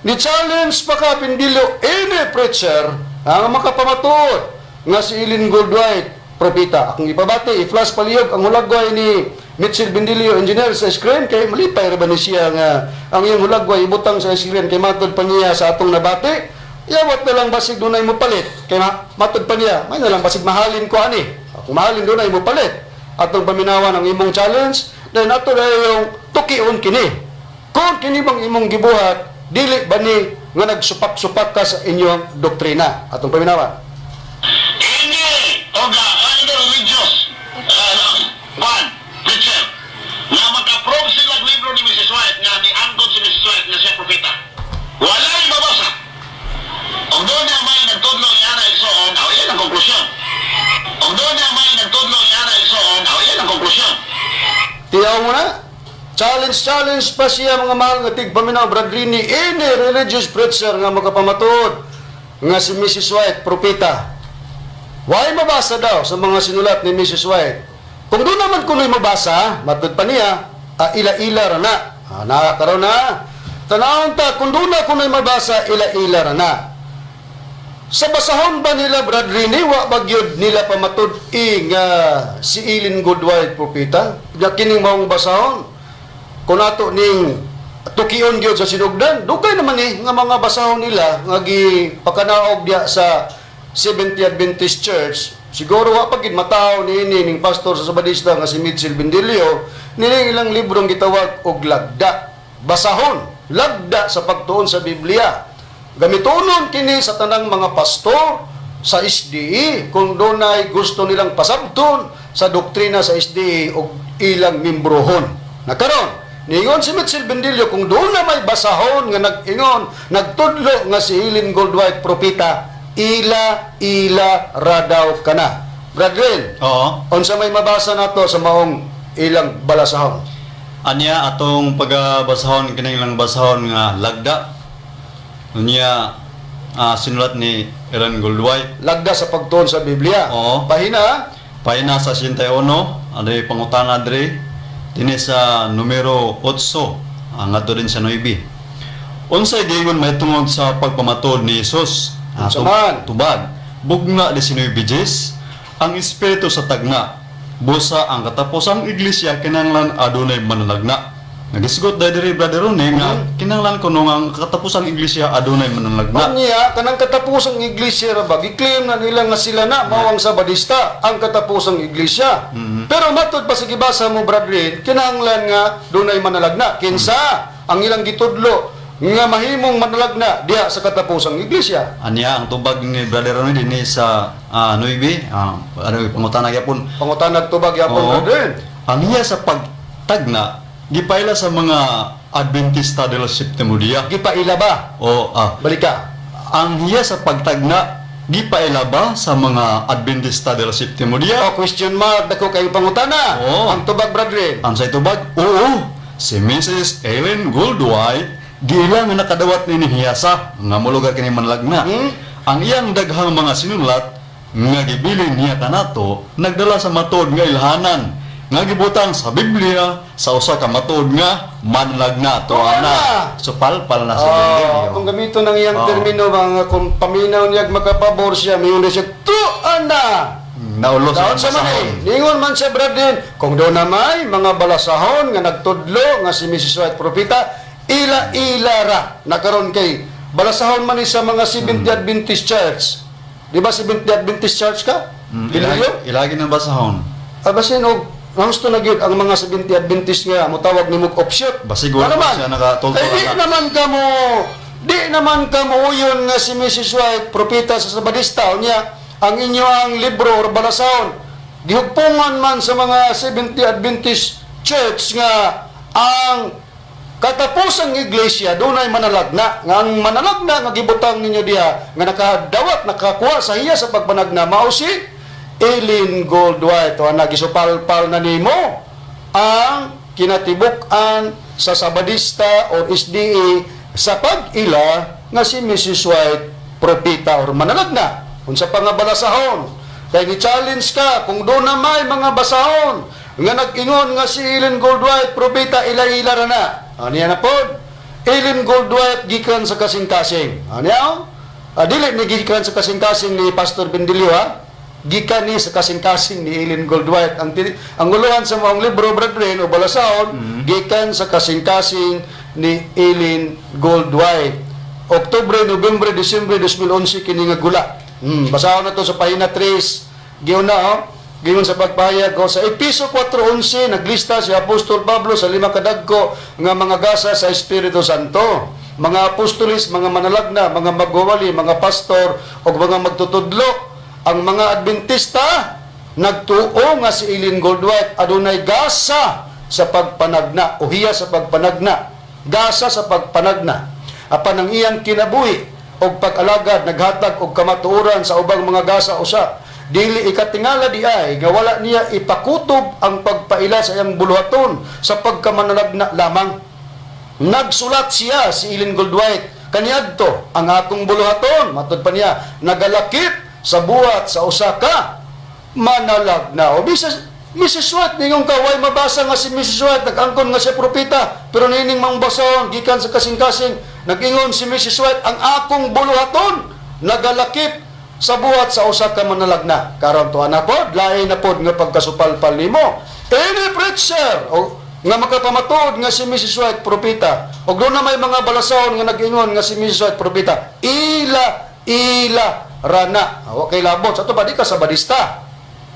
S2: Ni challenge pa ka, Pindilyo, any preacher ang makapamatuod nga si Ellen Goldwhite propeta. Akong ipabati, i-flash palihog ang hulagway ni Mitchell Bendilio, engineer, sa screen kay malipay ra ba ni siya nga ang iyang hulagway ibutang sa screen kay matod pa niya sa atong nabati. Yawat na lang basig dunay mo palit. Kay matod pa niya, may na lang basig mahalin ko ani. Kung mahalin, dunay mo palit. Atong paminawan ang imong challenge, then ato na yung tukion kini. Kung kini bang imong gibuhat, dili ba ni nga nagsupak-supak ka sa inyong doktrina? Atong paminawan.
S6: Any oga either religious one preacher nga maka-prove sila og libro ni Mrs. White nga ni-angkon si Mrs. White nga siya propeta. Walay mabasa. Og duna may nagtudlo niya na igsoon, aw yan ang konklusyon. Og duna may nagtudlo niya na igsoon, aw yan ang konklusyon.
S2: Tiyaw mo na. Challenge, challenge pa siya, mga mahal nga tigpaminaw, Brad Rini, any religious preacher nga makapamatuod nga si Mrs. White, propeta. Why mabasa daw sa mga sinulat ni Mrs. White? Kung duna naman kuno'y mabasa, matod pa niya, ila-ila ra na. Nakakaroon na. Tanawon ta, kung duna kuno'y mabasa, ila-ila ra na. Sa basahon ba nila, Brad Rini, wa ba gyud nila pamatud-i nga si Ellen Goodwild propeta? Nga kining maong basahon. Kung ato ning tukion gyud sa sinugdan, dugay naman eh nga mga basahon nila nga gipakanaog diya sa Seventh Adventist Church. Siguro wa pa gid mataw niini ning pastor sa Sabadista nga si Mitchell Bendilio nining ilang librong gitawag og Lagda. Basahon, lagda sa pagtuon sa Biblia. Gamitonon kini sa tanang mga pastor sa SDE kung dunay gusto nilang pasabton sa doktrina sa SDE og ilang membrohon. Nakaron, niingon si Mitchell Bendilio, kung duna may basahon nga nag-ingon, nagtudlo nga si Ellen Goldwhite propeta, ila ila radaw kana. Brethren, unsa may mabasa nato sa maong ilang balasahon?
S3: Anya atong pagabasahon kining ilang basahon nga Lagda. Unya sinulat ni Ellen Goldwhite.
S2: Lagda sa pagtuon sa Biblia.
S3: Oo.
S2: Pahina.
S3: Pahina sa 81, aday pangutana diri dinhi sa numero 8, ngadto din sa 9. Unsay giingon mahitungod sa pagpamatuod ni Jesus?
S2: Unsa man?
S3: Tubag. Bugna 19 Jes, ang espiritu sa tagna. Busa ang katapusang iglesia kinanglan adunay manalagna. Nagisgot dahil diri, Brother Ronnie, nga kinanglan kuno nga ang katapusang iglesia adunay manalagna.
S2: Unya, kanang katapusang iglesia ra ba, gi-claim na nila nga sila na mao ang Sabadista, ang katapusang iglesia. Pero matod pa sa gibasa mo, Bradley, kinahanglan nga dunay manalagna. Kinsa ang ilang gitudlo nga mahimong manalagna diha sa katapusang iglesia?
S3: Anya ang tubag ni Brother Ronnie dinhi sa 9, ano pangutana gyapon.
S2: Pangutanag tubag yapon,
S3: Oo.
S2: Bradley.
S3: Ang iya sa pagtagna gipaila sa mga Adventista del Septimo Dia.
S2: Gipaila ba?
S3: O
S2: Balika.
S3: Ang hiya sa pagtagna gipaila ba sa mga Adventista del Septimo Dia?
S2: O question mark, dako kayong pangutana.
S3: Oo.
S2: Ang tubag, Bradley.
S3: Ang sa itubag, oo, si Mrs. Ellen Goldwhite giila nga nakadawat ni hiyasa nga mulugar kini manlagna. Ang iyang daghang mga sinulat nga gibilin niya kanato nagdala sa matuod nga ilhanan nga gibutang sa Biblia sa usa ka matuod nga manlagna to
S2: Tuwa
S3: ana.
S2: na.
S3: So palpal na sa
S2: Oh,
S3: Biblia.
S2: kung gamito ng iyang
S3: Oo.
S2: termino mga kung paminaw niya makapabor siya, mayon na siya, tuan na!
S3: Naulo sa
S2: Daon sa man
S3: basahon.
S2: eh. Ningon man siya, brethren, kung doon na may mga balasahon nga nagtudlo nga si Mrs. White propeta, ila-ila ra nakaron kay balasahon man ni sa mga Seventh Adventist Church. Di ba Seventh Adventist Church ka? Ilagi,
S3: Ilagi ng basahon.
S2: Abasin og gusto na gyud ang mga Seventh Adventist nga motawag nimo og offshoot.
S3: Basig wala
S2: Ano
S3: pa
S2: man?
S3: siya nakatultol
S2: Kay di
S3: ana.
S2: naman ka mo uyon nga si Mrs. White propeta sa Sabadista, unya ang inyo ang libro or balasahon gihugpungan man sa mga Seventh Adventist Church nga ang katapusang iglesia dunay manalagna, nga ang manalagna nga gibutang ninyo diha nga nakadawat, nakakuha sa hiya sa pagpanagna, mao si Ellen Goldwhite. O ana, gisupalpal na nimo ang kinatibuk-an sa Sabadista or SDA sa pag-ila nga si Mrs. White propeta or manalagna. Unsa pa nga balasahon? Kay ni challenge ka kung doon na may mga basahon nga nag-ingon nga si Ellen Goldwhite propeta, ila-ila ra na. Aniya na pod. Ellen Goldwhite gikan sa kasing-kasing. Aniya oh? Dili ni gikan sa kasing-kasing ni Pastor Bendilio, ha. Gikan ni sa kasing-kasing ni Ellen Goldwhite. Ang uluhan sa maong libro, brethren, o balasahon, gikan sa kasing-kasing ni Ellen Goldwhite. Oktubre, Nobyembre, Disyembre 2011 kini nga gula. Basahon na to sa pahina 3. Giuna oh. Giyon sa pagpahayag ko sa Episo 4:11, naglista si Apostol Pablo sa lima kadagko nga mga gasa sa Espiritu Santo. Mga apostolis, mga manalagna, mga magwawali, mga pastor ug mga magtutudlo. Ang mga Adventista nagtuo nga si Ellen Goldwhite adunay gasa sa pagpanagna o hiya sa pagpanagna. Gasa sa pagpanagna. Apan ang iyang kinabuhi og pag-alagad naghatag og kamatuoran sa ubang mga gasa usa. Dili ikatingala di ay nga wala niya ipakutob ang pagpaila sa iyang buluhaton sa pagkamanalagna lamang. Nagsulat siya, si Ellen Goldwhite, kaniadto, "Ang akong buluhaton," matod pa niya, "nagalakip sa buhat sa usa ka manalagna." O Mrs. White, ningong kaway mabasa nga si Mrs. White, nag-angkon nga siya propeta, pero nining mang basahon, gikan sa kasing-kasing, nag-ingon si Mrs. White, "Ang akong buluhaton, nagalakip sa buhat sa usa ka manalagna." Karon to na pod, lain na pod nga pagkasupalpal nimo. Any preacher o nga makapamatuod nga si Mrs. White propeta, og doon na may mga balasahon nga nag-ingon nga si Mrs. White propeta, ila ila rana. Wa kay labot sa to ba di ka Sabadista.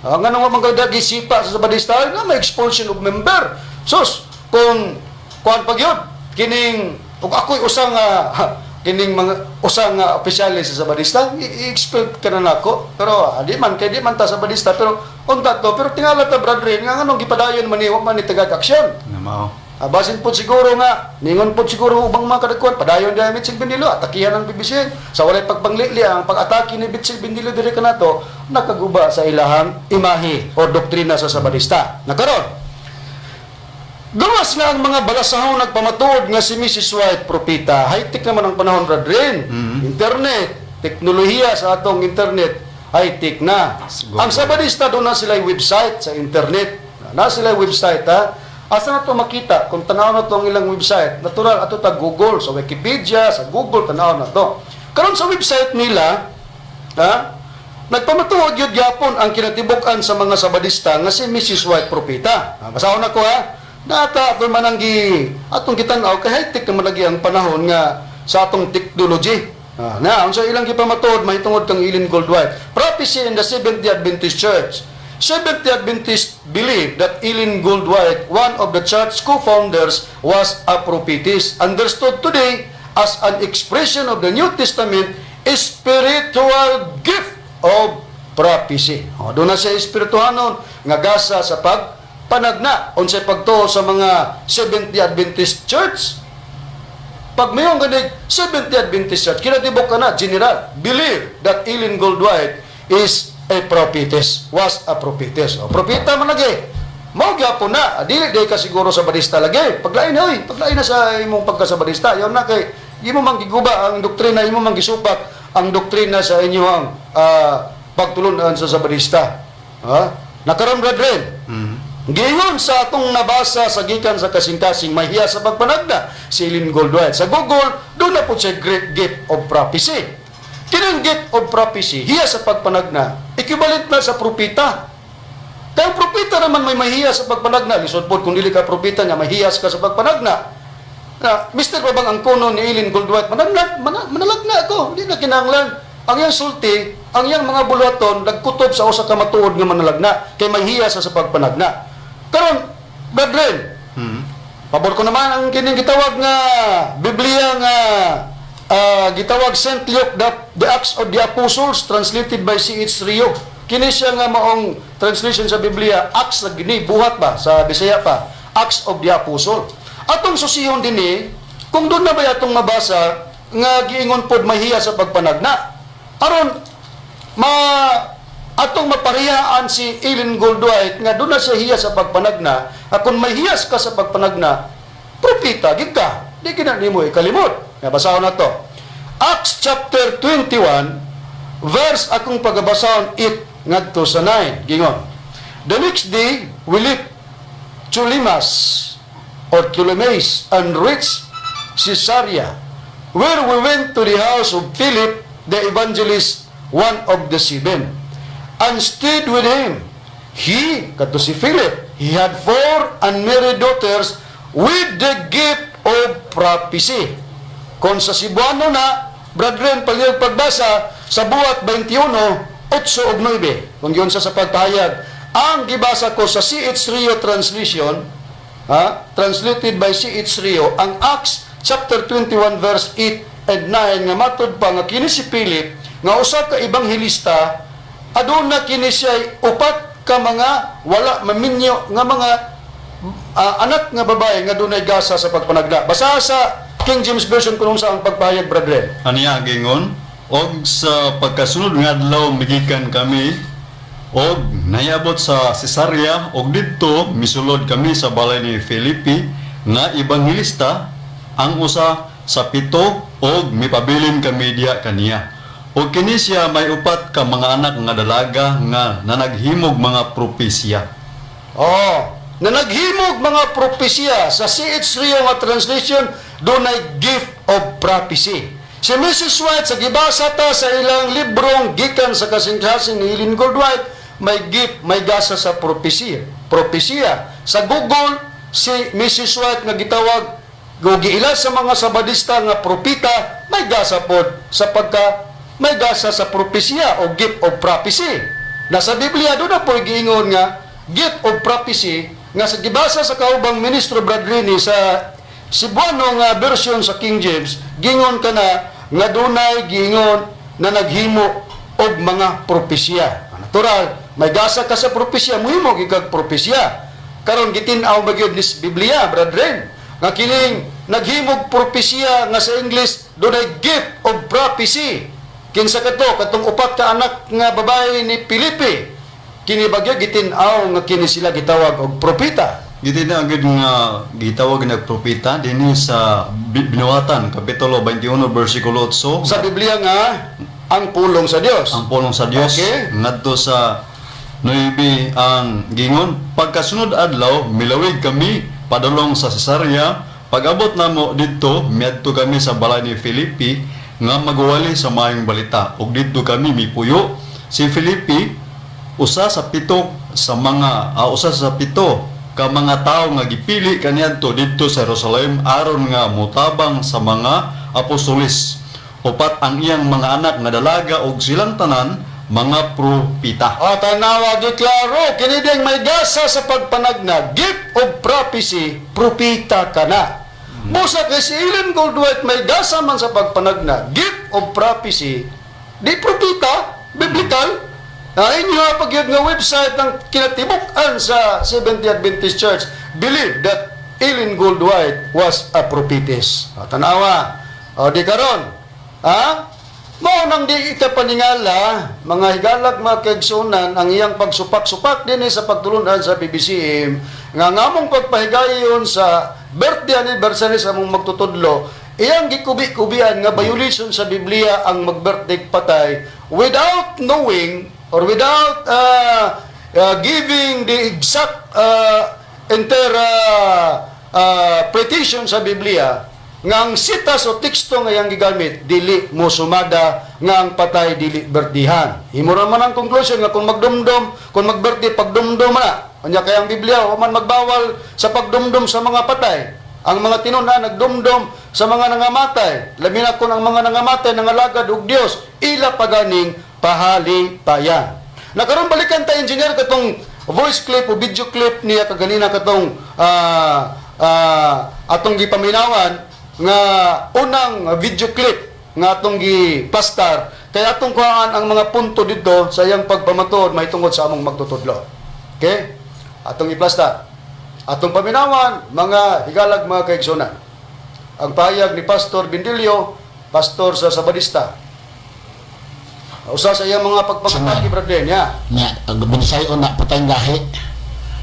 S2: Nga nang mga gisipa sa Sabadista nga may expulsion of member. Sus, kung kuan pag yun, kining ug ako'y usang kining mga usang opisyalis sa Sabadista, i-expel ka na nako. Pero di man kay di man ta Sabadista, pero unta to, pero tingala ta, brethren, nga nganong gipadayon man ni, wa man ni tagag aksyon.
S3: Nga mao.
S2: Basin po siguro nga, ningon po siguro ubang mga kadagkuan, padayon dahil Bitsig Bendilo, atakihan ang BBC. Sa walay pagpanglili, ang pag-atake ni Bitsig Bendilo diri kanato, nakaguba sa ilahang imahe o doktrina sa Sabadista. Nakaron, gawas nga ang mga balasahon nagpamatuod nga si Mrs. White propeta, high-tech naman ang panahon, brethren. Internet, teknolohiya sa atong internet, high-tech na.
S3: Siguro.
S2: Ang Sabadista, doon na sila website sa internet. Na sila website, ha. Asa na to makita? Kung tanaw na to ang ilang website, natural ato ta Google, sa Wikipedia, sa Google, tanaw na to. Karon sa website nila, ha? Nagpamatuod yun gyapon ang kinatibuk-an sa mga Sabadista nga si Mrs. White propeta. Ha, basahon ako ha. Nata ato man ang gi atong gitan-aw kay high-tech naman lagi ang panahon nga sa atong technology. Na unsa ilang gipamatuod mahitungod kang Ellen Goldwhite? Prophecy in the Seventh-day Adventist Church. Seventh-day Adventists believe that Ellen Goldwhite, one of the church co-founders, was a prophetess, understood today as an expression of the New Testament spiritual gift of prophecy. O, doon na siya espirituhanon nga gasa sa pagpanagna, unsay pagtuo sa mga Seventh-day Adventist Church. Pag mayong ganig Seventh-day Adventist Church, kinatibok ka na, general, believe that Ellen Goldwhite is a prophetess, was a prophetess. O, propeta man lagi. Mao gyapon na, dili day ka siguro Sabadista lagi. Paglain oy, paglain na sa imong pagkasabadista. Yaw na kay imo man giguba ang doktrina, imo man gisupak ang doktrina sa inyong pagtulunan sa Sabadista. Ha? Nakaron, brethren. Giingon sa atong nabasa sa gikan sa kasing-kasing, mahiya sa pagpanagda si Ellen Goldwhite. Sa Google, doon na po siya great gift of prophecy. Kinang gift of prophecy, hiya sa pagpanagna, Equivalent na sa propeta. Kaya ang propeta naman may mahiyas sa pagpanagna. Lisod pod kung dili ka propeta nga mahiyas ka sa pagpanagna. Na, Mr. pa bang ang kuno ni Ellen Goldwhite, managna, manalagna ako, hindi na kinahanglan. Ang iyang sulti, ang iyang mga buluhaton, nagkutob sa usa ka matuod nga manalagna, kay mahiyas sa pagpanagna. Karon, brethren, pabor ko naman ang kining gitawag nga Biblia nga gitawag St. Luke, the Acts of the Apostles, translated by C.H. Rio. Kini siya nga maong translation sa Biblia, Acts na gini buhat ba sa Bisaya pa, Acts of the Apostle. Atong susihon dinhi kung doon na ba atong mabasa nga giingon pod mahiya sa pagpanagna. Aron ma atong maparehaan si Ellen Goldwhite nga doon na siya hiya sa pagpanagna, akon mahiyas ka sa pagpanagna, propeta gid ka, di kina nimo ikalimot. Nga basahon na to, Acts chapter 21 verse, akong pagabasahon 8 ngadto sa 9. Gingon, "The next day we left Ptolemais or Ptolemais and reached Caesarea, where we went to the house of Philip the evangelist, one of the seven, and stayed with him. He," kadto si Philip, "he had four unmarried daughters with the gift of prophecy." Kung sa Cebuano na, brethren, palihog pagbasa sa Buhat 21, 8 ug 9. Kung yun sa pagpahayag. Ang gibasa ko sa C.H. Rio translation, ha, translated by C.H. Rio, ang Acts chapter 21 verse 8 and 9 nga matud pa nga kini si Philip nga usa ka ebanghelista, aduna kini siya upat ka mga wala maminyo nga mga anak nga babae nga dunay gasa sa pagpanagna. Basa sa King James Version kung sa ang pagpahayag, brethren.
S3: Aniya gingon, og sa pagkasunod nga adlaw migikan kami og nayabot sa Cesarea, og didto misulod kami sa balay ni Felipe nga ebanghelista, ang usa sa pito, og mipabilin kami diya kaniya. Og kini siya may upat ka mga anak nga dalaga nga nanaghimog mga propesiya.
S2: Oh, na naghimog mga propesya. Sa C.H. Rio nga translation, dunay gift of prophecy. Si Mrs. White, sa gibasa ta sa ilang librong Gikan sa Kasing-kasing ni Ellen Goldwhite, may gift, may gasa sa propesiya. Propesiya. Sa Google, si Mrs. White nga gitawag giila sa mga Sabadista nga propeta, may gasa pod sa pagka may gasa sa propesiya o gift of prophecy. Nasa Biblia doon na po giingon nga gift of prophecy nga sa gibasa sa kaubang ministro Bradrini sa Cebuano nga version sa King James, gingon ka na nga dunay giingon na naghimo og mga propesya. Natural, may gasa ka sa propesya, muhimo gikag propesya. Karon gitin-aw ba gyud ni Biblia, brethren, nga kining naghimog propesya nga sa English dunay gift of prophecy. Kinsa kato? Katong upat ka anak nga babae ni Felipe. Kini bagyo gitin-aw nga kini sila gitawag og propeta.
S3: Gitina agad nga gitawag nga propeta dinhi sa Binuhatan kapitulo 21 bersikulo 8.
S2: Sa Biblia nga ang pulong sa Dios.
S3: Ang pulong sa Dios ngadto sa 9 ang gingon, "Pagkasunod adlaw milawig kami padulong sa Cesarea. Pag-abot namo didto, miadto kami sa balay ni Felipe nga magwali sa maayong balita, ug didto kami mipuyo. Si Felipe usa sa pito ka mga tawo nga gipili kaniadto didto sa Jerusalem aron nga motabang sa mga apostoles. Upat ang iyang mga anak nga dalaga ug silang tanan mga propita."
S2: O tanawa gi klaro kini ding may gasa sa pagpanagna, gift of prophecy, propeta ka na. Busa kay si Ellen Goldwhite may gasa man sa pagpanagna, gift of prophecy, di propeta, biblical. Na inyo pag yun nga website ng kinatibuk-an sa Seventh Adventist Church believe that Ellen Goldwhite was a prophetess. O, tanawa. O di karon. Ha? Mao nang di ikapaningala, mga higalag, mga kaigsunan, ang iyang pagsupak-supak dinhi sa pagtulunan sa PBCM, nga ngamong pagpahigayon sa birthday anniversary sa among magtutudlo, iyang gikubi-kubian nga violation sa Biblia ang mag-birthday patay without knowing or without giving the exact interpretation sa Biblia. Nga ang sitas o teksto nga iyang gigamit dili mo sumada nga ang patay dili berdihan. Imo ra man ang conclusion nga kung magdumdum, kung magbirthday, pagdumdum na. Unya kay ang Biblia wa man magbawal sa pagdumdum sa mga patay. Ang mga tinun-an nagdumdum sa mga nangamatay. Labi na kung ang mga nangamatay nangalagad og Dios, ila paganing pahalipayan. Nakaroon balikan ta, engineer, katong voice clip o video clip niya kaganina, katong atong gipaminawan nga unang video clip nga atong gipastar kay atong kuhaan ang mga punto dito sa iyang pagpamatuod mahitungod sa among magtutudlo. Okay? Atong iplastar. Atong paminawan, mga higalag, mga kaigsunan. Ang pahayag ni Pastor Bindilio, pastor sa Sabadista. Usa sa iyang mga pagpangatagi, brother niya.
S4: Nya binisayon na patay gahi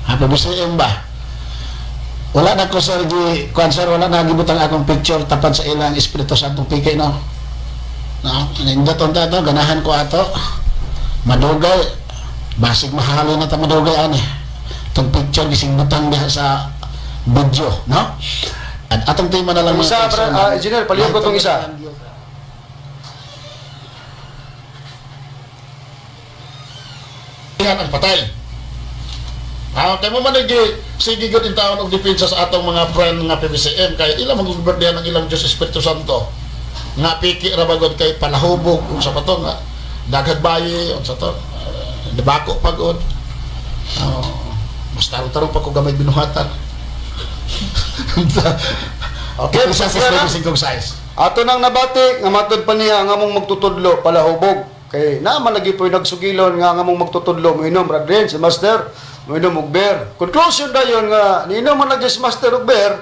S4: ha, PBCM ba. Wala na ko, sir, gi kuan, sir, wala na gibutang akong picture tapad sa ilang Espiritu Santo piki, no. No, nindot unta to, ganahan ko ato madugay, basig mahalo na ta madugay ani tong picture gising butang diha sa video, no. At atong tema na lang,
S2: Ang isa,
S4: mga kaigsuonan.
S2: engineer, palihog ko tong isa.
S4: Yan ang patay. Ah, kay mo man nagi sige gyud in taon og depensa sa atong mga friend nga PBCM kay ila magugubert ang ilang Diyos Espiritu Santo. Nga piki ra bagod kay palahubog, unsa pa to nga daghag bayi, unsa to, debako pagod. Oh, mas tarong-tarong pa ko gamay binuhatan.
S2: Okay,
S4: Isa sa
S2: na.
S4: 5 size.
S2: Ato nang nabati nga matod pa niya ang among magtutudlo palahubog. Kay naman lagi po'y nagsugilon nga ang among magtutudlo moinom, Brad, si Master moinom og beer. Conclusion dayon nga niinom man lagi si Master og beer,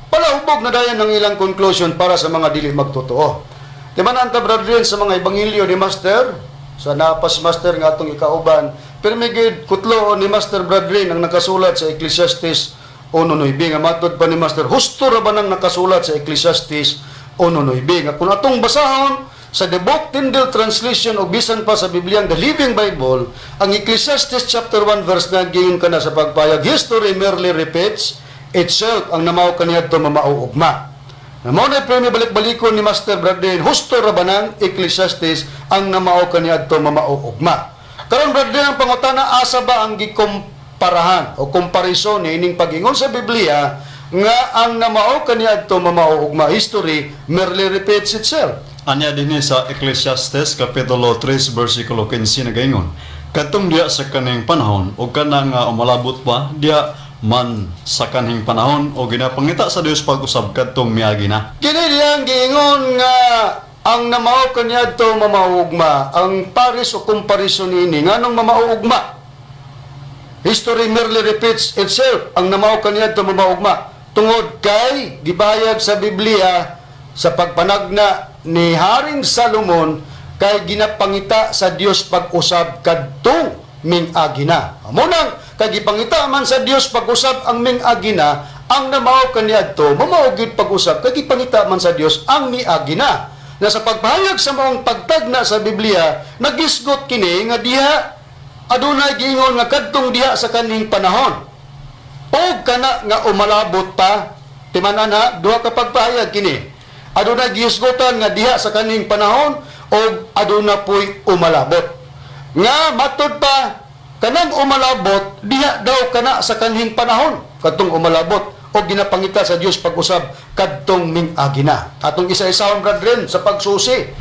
S2: palahubog na dayon ang ilang conclusion para sa mga dili magtotoo. Di man anta, Brad, sa mga ebanghelyo ni Master, sa napas Master nga atong ikauban, pirmi gid kutlo ni Master Bradley ang nakasulat sa Ecclesiastes 1:9 nga matod pa ni Master, husto ra ba nang nakasulat sa Ecclesiastes 1:9 nga kung atong basahon sa The Book Tyndale Translation o bisan pa sa Bibliang The Living Bible, ang Ecclesiastes chapter 1 verse 9, giingon kana sa pagpayag, "History merely repeats itself, ang namao kaniadto mamao ugma." Na mao na premyo balik-balikon ni Master Bradley, husto ra ba nang Ecclesiastes, ang namao kaniadto mamao ugma. Karon, Bradley, ang pangutana, asa ba ang gikumparahan o komparison ni ining pag-ingon sa Biblia nga ang namao kaniadto mamao ugma, history merely repeats itself?
S3: Anya dinhi sa Ecclesiastes kapitulo 3 bersikulo 15 nagaingon, "Katong diya sa kaning panahon ug kana nga umalabot pa, diya man sa kanhing panahon o ginapangita sa Dios pag-usab kadtong miagi na."
S2: Kini diyang giingon nga ang namao kaniadto mamaugma, ang pares o komparison niini, nganong mamaugma? History merely repeats itself, ang namao kaniadto mamaugma. Tungod kay gipahayag sa Biblia sa pagpanagna ni Haring Salomon kay ginapangita sa Dios pag-usab kadtong ming-agi na. Munang kay gipangita man sa Dios pag-usab ang ming-agi na, ang namao kaniadto mamao gyud pag-usab kay gipangita man sa Dios ang miagi na. Na sa pagpahayag sa maong pagtagna sa Biblia, nagisgot kini nga diha adunay giingon nga kadtong diha sa kaning panahon o kana nga umalabot pa. Timan-ana, duha ka pagpahayag kini. Adunay gihisgutan nga diha sa kaning panahon o aduna po'y umalabot nga matud pa kanang umalabot diha daw kana sa kanhing panahon, kadtong umalabot o ginapangita sa Dios pag-usab kadtong ming-agi na. Atong isa-isahon, brethren, sa pagsusi.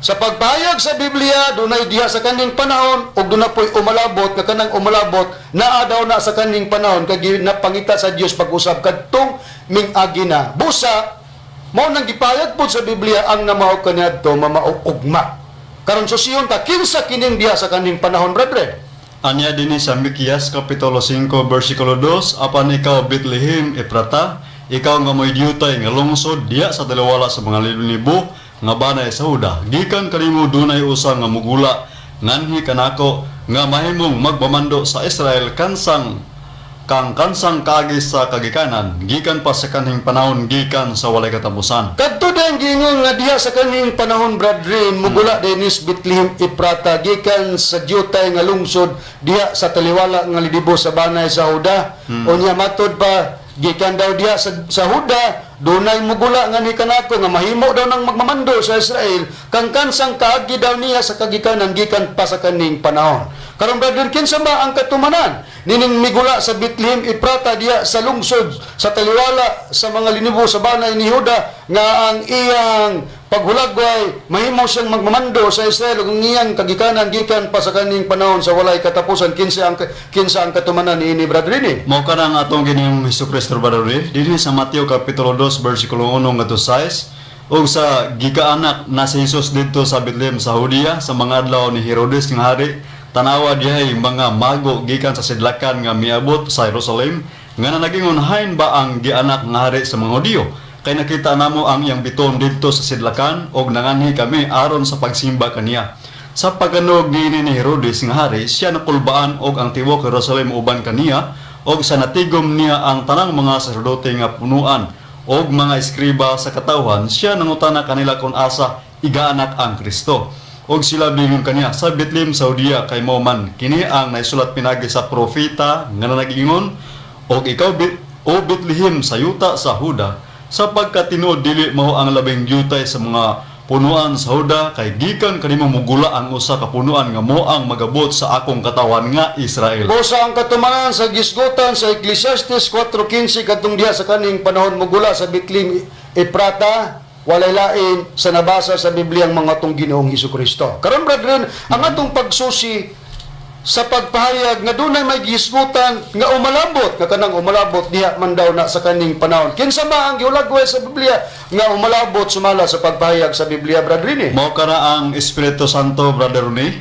S2: Sa pagpahayag sa Biblia, dunay diha sa kaning panahon ug duna po'y umalabot nga kanang umalabot naa daw na sa kaning panahon kay ginapangita sa Dios pag-usab kadtong ming-agi na. Busa mao nang gipahayag pod sa Biblia ang namao kaniadto mamao ugma. Karon susiyon ta kinsa kining diha sa kaning panahon, brethren.
S3: Anya dinhi sa Mikias kapitulo 5 bersikulo 2, "Apan ikaw, Bethlehem Eprata, ikaw nga mo'y diyutay nga lungsod diya sa taliwala sa mga libo nga banay sa Huda, gikan kanimo dunay usa nga mugula nganhi kanako nga mahimong magpamando sa Israel kansang kang kansang kaagi sa kagikanan, gikan pa sa kanhing panahon, gikan sa walay katapusan."
S2: Kadto din giingon nga diha sa kaning panahon, brethren, mugula dinis Bethlehem Eprata gikan sa diyutay nga lungsod diha sa taliwala nga lidibo sa banay sa Huda. Unya matod pa Gikan daw diha sa Huda, dunay mugula nga ni kanako nga mahimo daw ng magmamando sa Israel, kang kansang kaagi daw niya sa kagikanan gikan pa sa kaning panahon. Karon, brethren, kinsa ba ang katumanan nining migula sa Bethlehem Eprata diha sa lungsod sa taliwala sa mga linibo sa banay ni Huda nga ang iyang paghulagway mahimo siyang magmamando sa Israel ug ang iyang kagikanan gikan pa sa kaning panahon sa walay katapusan? Kinsa ang katumanan niini, brethren eh?
S3: Mao ka ang atong Ginoong Hesus Kristo, Brother Ray. Dinhi sa Mateo kapitulo 2 bersikulo 1 ngadto 6, ug sa gikaanak na si Jesus didto sa Bethlehem sa Judea sa mga adlaw ni Herodes nga hari, tanawa dihay mga mago gikan sa sidlakan nga miabot sa Jerusalem nga nanagingon, "Hain ba ang gianak nga hari sa mga Hudiyo? Kay nakita namo ang iyang bituon didto sa sidlakan og nanganhi kami aron sa pagsimba kaniya." Sa pagkanog niini ni Herodes nga hari, siya nakulbaan og ang tibuok Jerusalem uban kaniya, og sa natigom niya ang tanang mga saserdote nga punuan og mga eskriba sa katawhan, siya nangutana kanila kung asa igaanak ang Kristo. Og sila bingon kaniya, "Sa Bethlehem sa Judea, kay mao man kini ang naisulat pinagi sa propeta nga nanagingon, 'Og ikaw, O Bethlehem sa yuta sa Huda, sa pagkatinuod dili mao ang labing dyutay sa mga punuan sa Huda, kay gikan kanimo mugula ang usa ka punuan nga mo ang magabot sa akong katawan nga Israel.'"
S2: Busa ang katumanan sa gisgutan sa Ecclesiastes 4:15 kadtong diha sa kaning panahon mugula sa Bethlehem Eprata, walay lain sa nabasa sa Biblia ang mga atong Ginoong Hesus Kristo. Karon, brethren, ang atong pagsusi sa pagpahayag nga dunay may gisgutan nga umalabot, nga kanang umalabot diha man daw na sa kaning panahon. Kinsa ba ang gihulagway sa Biblia nga umalabot sumala sa pagpahayag sa Biblia, brethren eh?
S3: Mao kana ang Espiritu Santo, Brother Rene.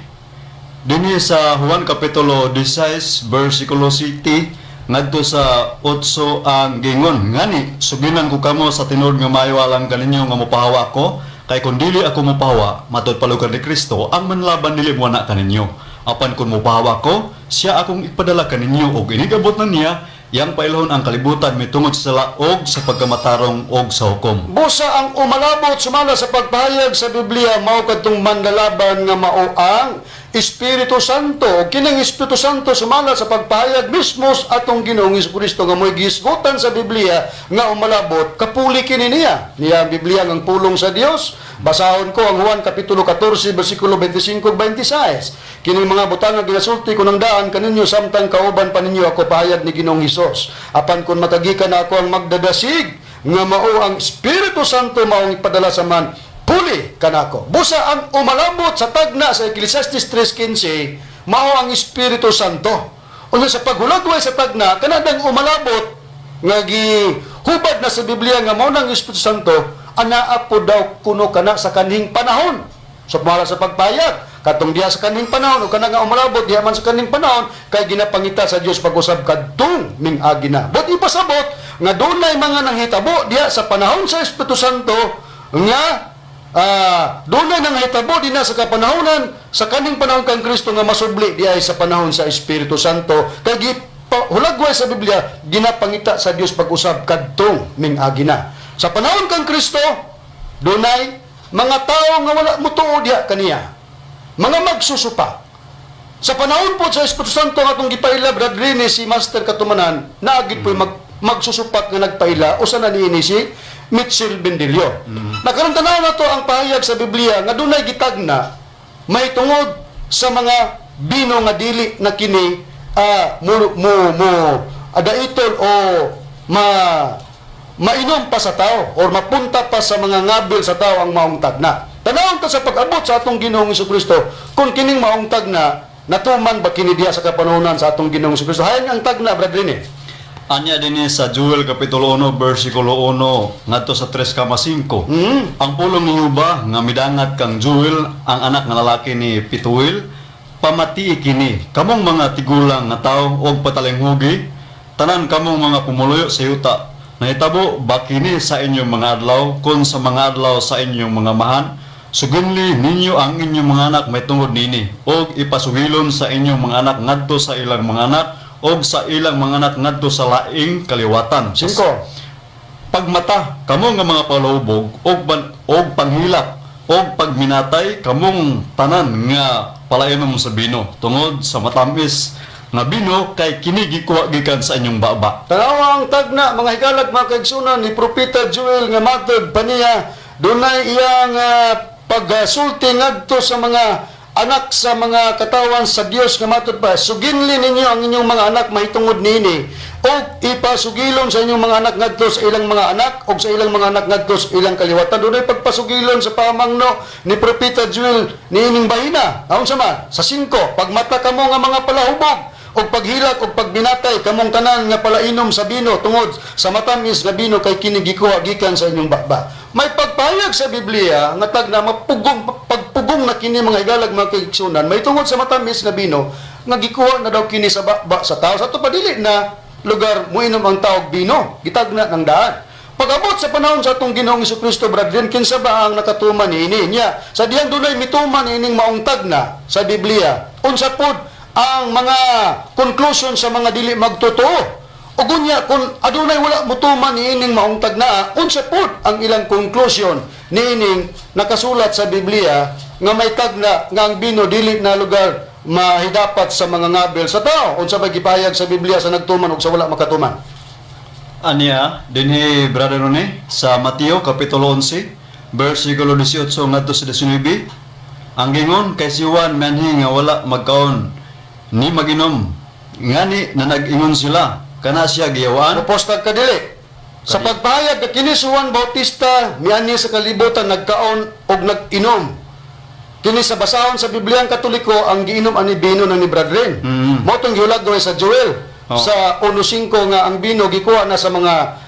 S3: Dinhi sa Juan kapitulo 16 versikulo 7 ngadto sa 8 ang gingon, "Ngani sugilan ko kamo sa tinuod nga maayo alang kaninyo nga mopahawa ko, kay kun dili ako mopahawa, matud palugar ni Kristo, ang manlaban dili mo na kaninyo. Apan kun mopahawa ko, siya akong ipadala kaninyo, og inigabot na niya iyang pailhon ang kalibutan mitungod sa sala og sa pagkamatarong og sa hukom."
S2: Busa ang umalabot sumala sa pagpahayag sa Biblia mao kadtong manlalaban nga mao ang Espiritu Santo. Ug kining Espiritu Santo sumala sa pagpahayag mismo sa atong Ginoong Kristo nga mo'y gisgutan sa Biblia nga umalabot, kapuli kini niya. Niya ang Biblia ang pulong sa Dios. Basahon ko ang Juan kapitulo 14 bersikulo 25 ug 26. "Kining mga butang nga ginasulti ko nang daan kaninyo samtang kauban pa ninyo ako," pahayag ni Ginoong Hesus. "Apan kun makagikan na ako ang magdadasig nga mao ang Espiritu Santo, maong ipadala sa man puli kanako." Busa ang umalabot sa tagna sa Ecclesiastes 3:15 mao ang Espiritu Santo. Unya sa paghulagway sa tagna kanadang umalabot nga gihubad na sa Biblia nga mao nang Espiritu Santo, anaa po daw kuno kana sa kanhing panahon. So para sa pagpayag katong diha sa kaning panahon o kana nga umalabot diha man sa kaning panahon kay ginapangita sa Dios pag-usab kadtong ming-agi na. But ipasabot nga dunay mga nanghitabo diha sa panahon sa Espiritu Santo nga dunay nanghitabo dinha sa kapanahonan sa kaning panahon kang Kristo nga masubli diha sa panahon sa Espiritu Santo kay hulagway sa Biblia ginapangita sa Dios pag-usab kadtong ming-agi na. Sa panahon kang Kristo dunay mga tao nga wala motuo diha kaniya, mga magsusupa. Sa panahon po sa Espiritu Santo nga atong gipaila, Brad Rene, si Master Katumanan, naagid po magsusupak nga nagpaila, usa na niini si Mitchell Bendilio. Nakaroon tanaw na to ang pahayag sa Biblia nga dunay gitagna may tungod sa mga bino nga dili na kini mo mo mo adaitol o mainom pa sa tao or mapunta pa sa mga ngabil sa tao ang maong tagna. Tanawon ta sa pag-abot sa atong Ginoong Kristo kung kining maong tagna natuman ba kini diha sa kapanahonan sa atong Ginoong Kristo. Hayan ang tagna, Brad Rene.
S3: Anya dinhi sa Joel kapitulo 1 versikulo 1 ngadto sa 3,5. Ang pulong ni Jehova nga midangat kang Joel, ang anak nga lalaki ni Pituel: Pamatii kini kamong mga tigulang nga tawo og patalinghugi tanan kamong mga pumuluyo sa yuta. Nahitabo ba kini sa inyong mga adlaw kon sa mga adlaw sa inyong mga amahan? Sugilni ninyo ang inyong mga anak may tungod nini og ipasugilon sa inyong mga anak ngadto sa ilang mga anak og sa ilang mga anak ngadto sa laing kaliwatan.
S2: Singko.
S3: Pagmata kamo nga mga palobog og panghilak og pagminatay kamong tanan nga palainom sa bino tungod sa matamis nga bino kay kini gikuha gikan sa inyong baba.
S2: Tanawa ang tagna, mga higalag, mga kaigsunan ni Propeta Joel nga matod pa niya, dunay iyang pagsulti ngadto sa mga anak sa mga katawan sa Dios nga matod pa, "Suginli ninyo ang inyong mga anak mahitungod niini ug ipasugilon sa inyong mga anak ngadto sa ilang mga anak ug sa ilang mga anak ngadto sa ilang kaliwatan." Dunay pagpasugilon sa pamangno ni Propeta Joel niining bahina. Aon sa man sa 5, "Pagmata kamo nga mga palahubog og paghilak og pagbinatay kamong tanan nga palainom sa bino tungod sa matamis nga bino, kay kini gikuha gikan sa inyong baba." May pagpahayag sa Biblia nga tagna mapugong, pagpugong na kini, mga higalag, mga kaigsunan, may tungod sa matamis nga bino nga gikuha na daw kini sa baba sa tao. Sa ato pa, dili na lugar moinom ang tao og bino, gitagna ng daan. Pag-abot sa panahon sa atong Ginoong Kristo, brethren, kinsa ba ang nakatuman niini niya? Sa diyang dunay mituman ining maong tagna sa Biblia, unsa pod ang mga conclusion sa mga dili magtotoo? Ug unya kung adunay wala motuman niining maong tagna, unsa pod ang ilang conclusion niining nakasulat sa Biblia nga may tagna nga ang bino dili na lugar mahidapat sa mga ngabil sa tao? Unsa ba gipahayag sa Biblia sa nagtuman ug sa wala makatuman?
S3: Aniya, dinhi, Brother Rene, sa Mateo kapitulo 11, versikulo 18 ngadto sa 19, ang gingon, "Kay si Juan mianhi nga wala magkaon ni maginom. Ngani na nag-ingon sila, kana siya giyawaan."
S2: Apostag ka dili. Sa pagpahayag nga kini si Juan Bautista mianhi sa kalibutan nagkaon og nag-inom. Kini sa basahon sa Bibliang Katoliko, ang giinom ani bino na ni brethren. Mao tong gihulag sa Joel sa 1:5 nga ang bino gikuha na sa mga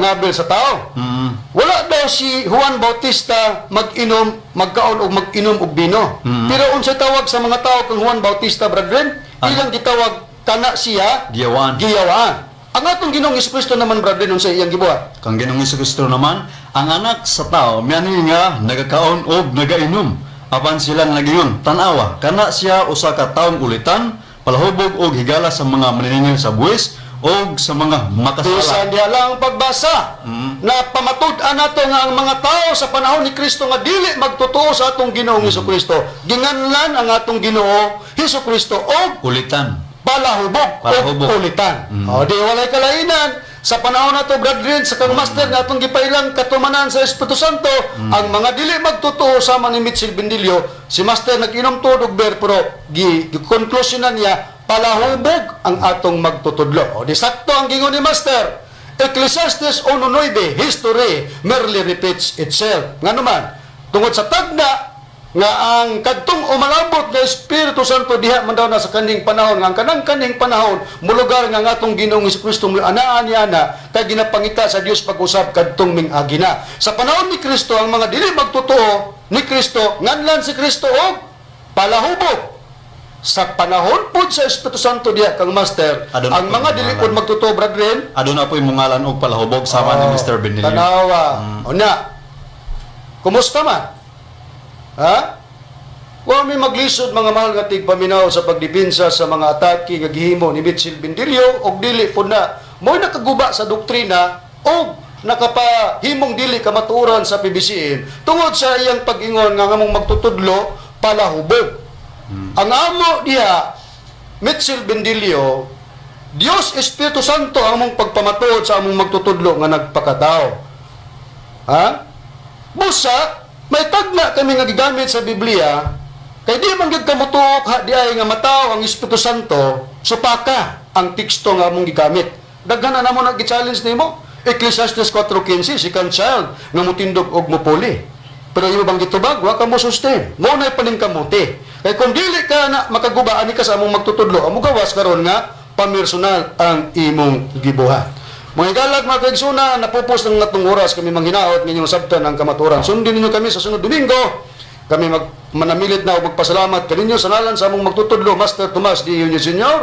S2: ngabil sa tao. Wala daw si Juan Bautista mag-inom, magkaon og mag-inom og bino. Pero unsay tawag sa mga tao kang Juan Bautista, brethren?
S3: Ano?
S2: Ilang gitawag kana siya
S3: Giyawaan.
S2: giyawaan. Ang atong Ginoong Kristo naman, brethren, unsay iyang gibuhat?
S3: Kang Ginoong Kristo naman, ang anak sa tao, mianhi nga nagakaon og nagainom. Apan sila nagingon, "Tan-awa, kana siya usa ka taong ulitan, palahubog og higala sa mga maniningil sa buwis og sa mga makasala."
S2: Bisan diha lang pagbasa na pamatud-an nato nga ang mga tao sa panahon ni Kristo nga dili magtotoo sa atong Ginoong Kristo, ginganlan ang atong Ginoo Hesus Kristo og
S3: Ulitan.
S2: palahubog,
S3: Palahubog.
S2: o ulitan. O di walay kalainan sa panahon nato, brethren, sa kang master nga atong gipailang katumanan sa Espiritu Santo, ang mga dili magtotoo sama ni Mitchell Bendilio, si master nag-inom tuod og beer pero gi conclusion na niya palahubog ang atong magtutudlo. O di sakto ang gingon ni master. Ecclesiastes 1:9, history merely repeats itself. Ngano man, tungod sa tagna nga ang kadtong umalabot nga Espiritu Santo diha man daw na sa kaning panahon, nga ang kanang kaning panahon mulugar nga ang atong Ginoong Kristo anaa niya na kay ginapangita sa Dios pag-usab kadtong ming-agi na. Sa panahon ni Kristo, ang mga dili magtotoo ni Kristo, nganlan si Kristo og palahubog. Sa panahon pod sa Espiritu Santo diha kang master,
S3: Aduna
S2: ang
S3: po
S2: mga dili
S3: yung
S2: pod magtotoo, brethren,
S3: Aduna po'y mungalan og palahubog sama ni Mr. Benilio.
S2: Tanawa. O na. Kumusta man? Ha? Wa mi maglisod, mga mahal nga tigpaminaw, sa pagdepensa sa mga atake nga gihimo ni Mitchell Bendilio og dili pod na mo'y nakaguba sa doktrina og nakapahimong dili kamatuoran sa PBCM tungod sa iyang pag-ingon nga ngamong magtutudlo palahubog. Ang amo diha, Mitchell Bendilio, Dios Espiritu Santo ang among pagpamatuod sa among magtutudlo nga nagpakatao. Ha? Busa, may tagna kami nga gigamit sa Biblia, kay di man gyud kamutuok ha di ay nga mataw ang Espiritu Santo, supaka ang teksto nga among gigamit. Daghan na namo nag-challenge nimo. Ecclesiastes 4:15, second child nga mutindog og mupuli. Pero imo bang gitubag, wa ka mo sustain. Mo na'y paningkamuti. Kay kung dili ka na makaguba ani ka sa among magtutudlo, amo gawas karon nga pamersonal ang imong gibuhat. Mga igalag, mga kaigsunan, napupos ng natong oras, kami manghinaot ngayong sabtan ang kamaturan. Sundin ninyo kami sa sunod Domingo. Kami mag manamilit na og magpasalamat kaninyo sa ngalan sa among magtutudlo, Master Tomas D. Eugenio Sr.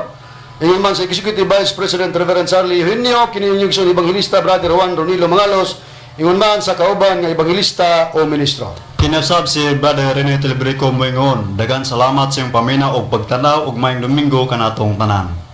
S2: Ingon man sa Executive Vice President Reverend Charlie Eugenio, kini inyong igsoon Evangelista Brother Juan Ronilo Mangalos, ingon man sa kauban nga evangelista o ministro.
S3: Kinasab si Brother Rene Telebrico moingon, dagan salamat sa iyong paminaw og pagtanaw og maayong Domingo kanatong tanan.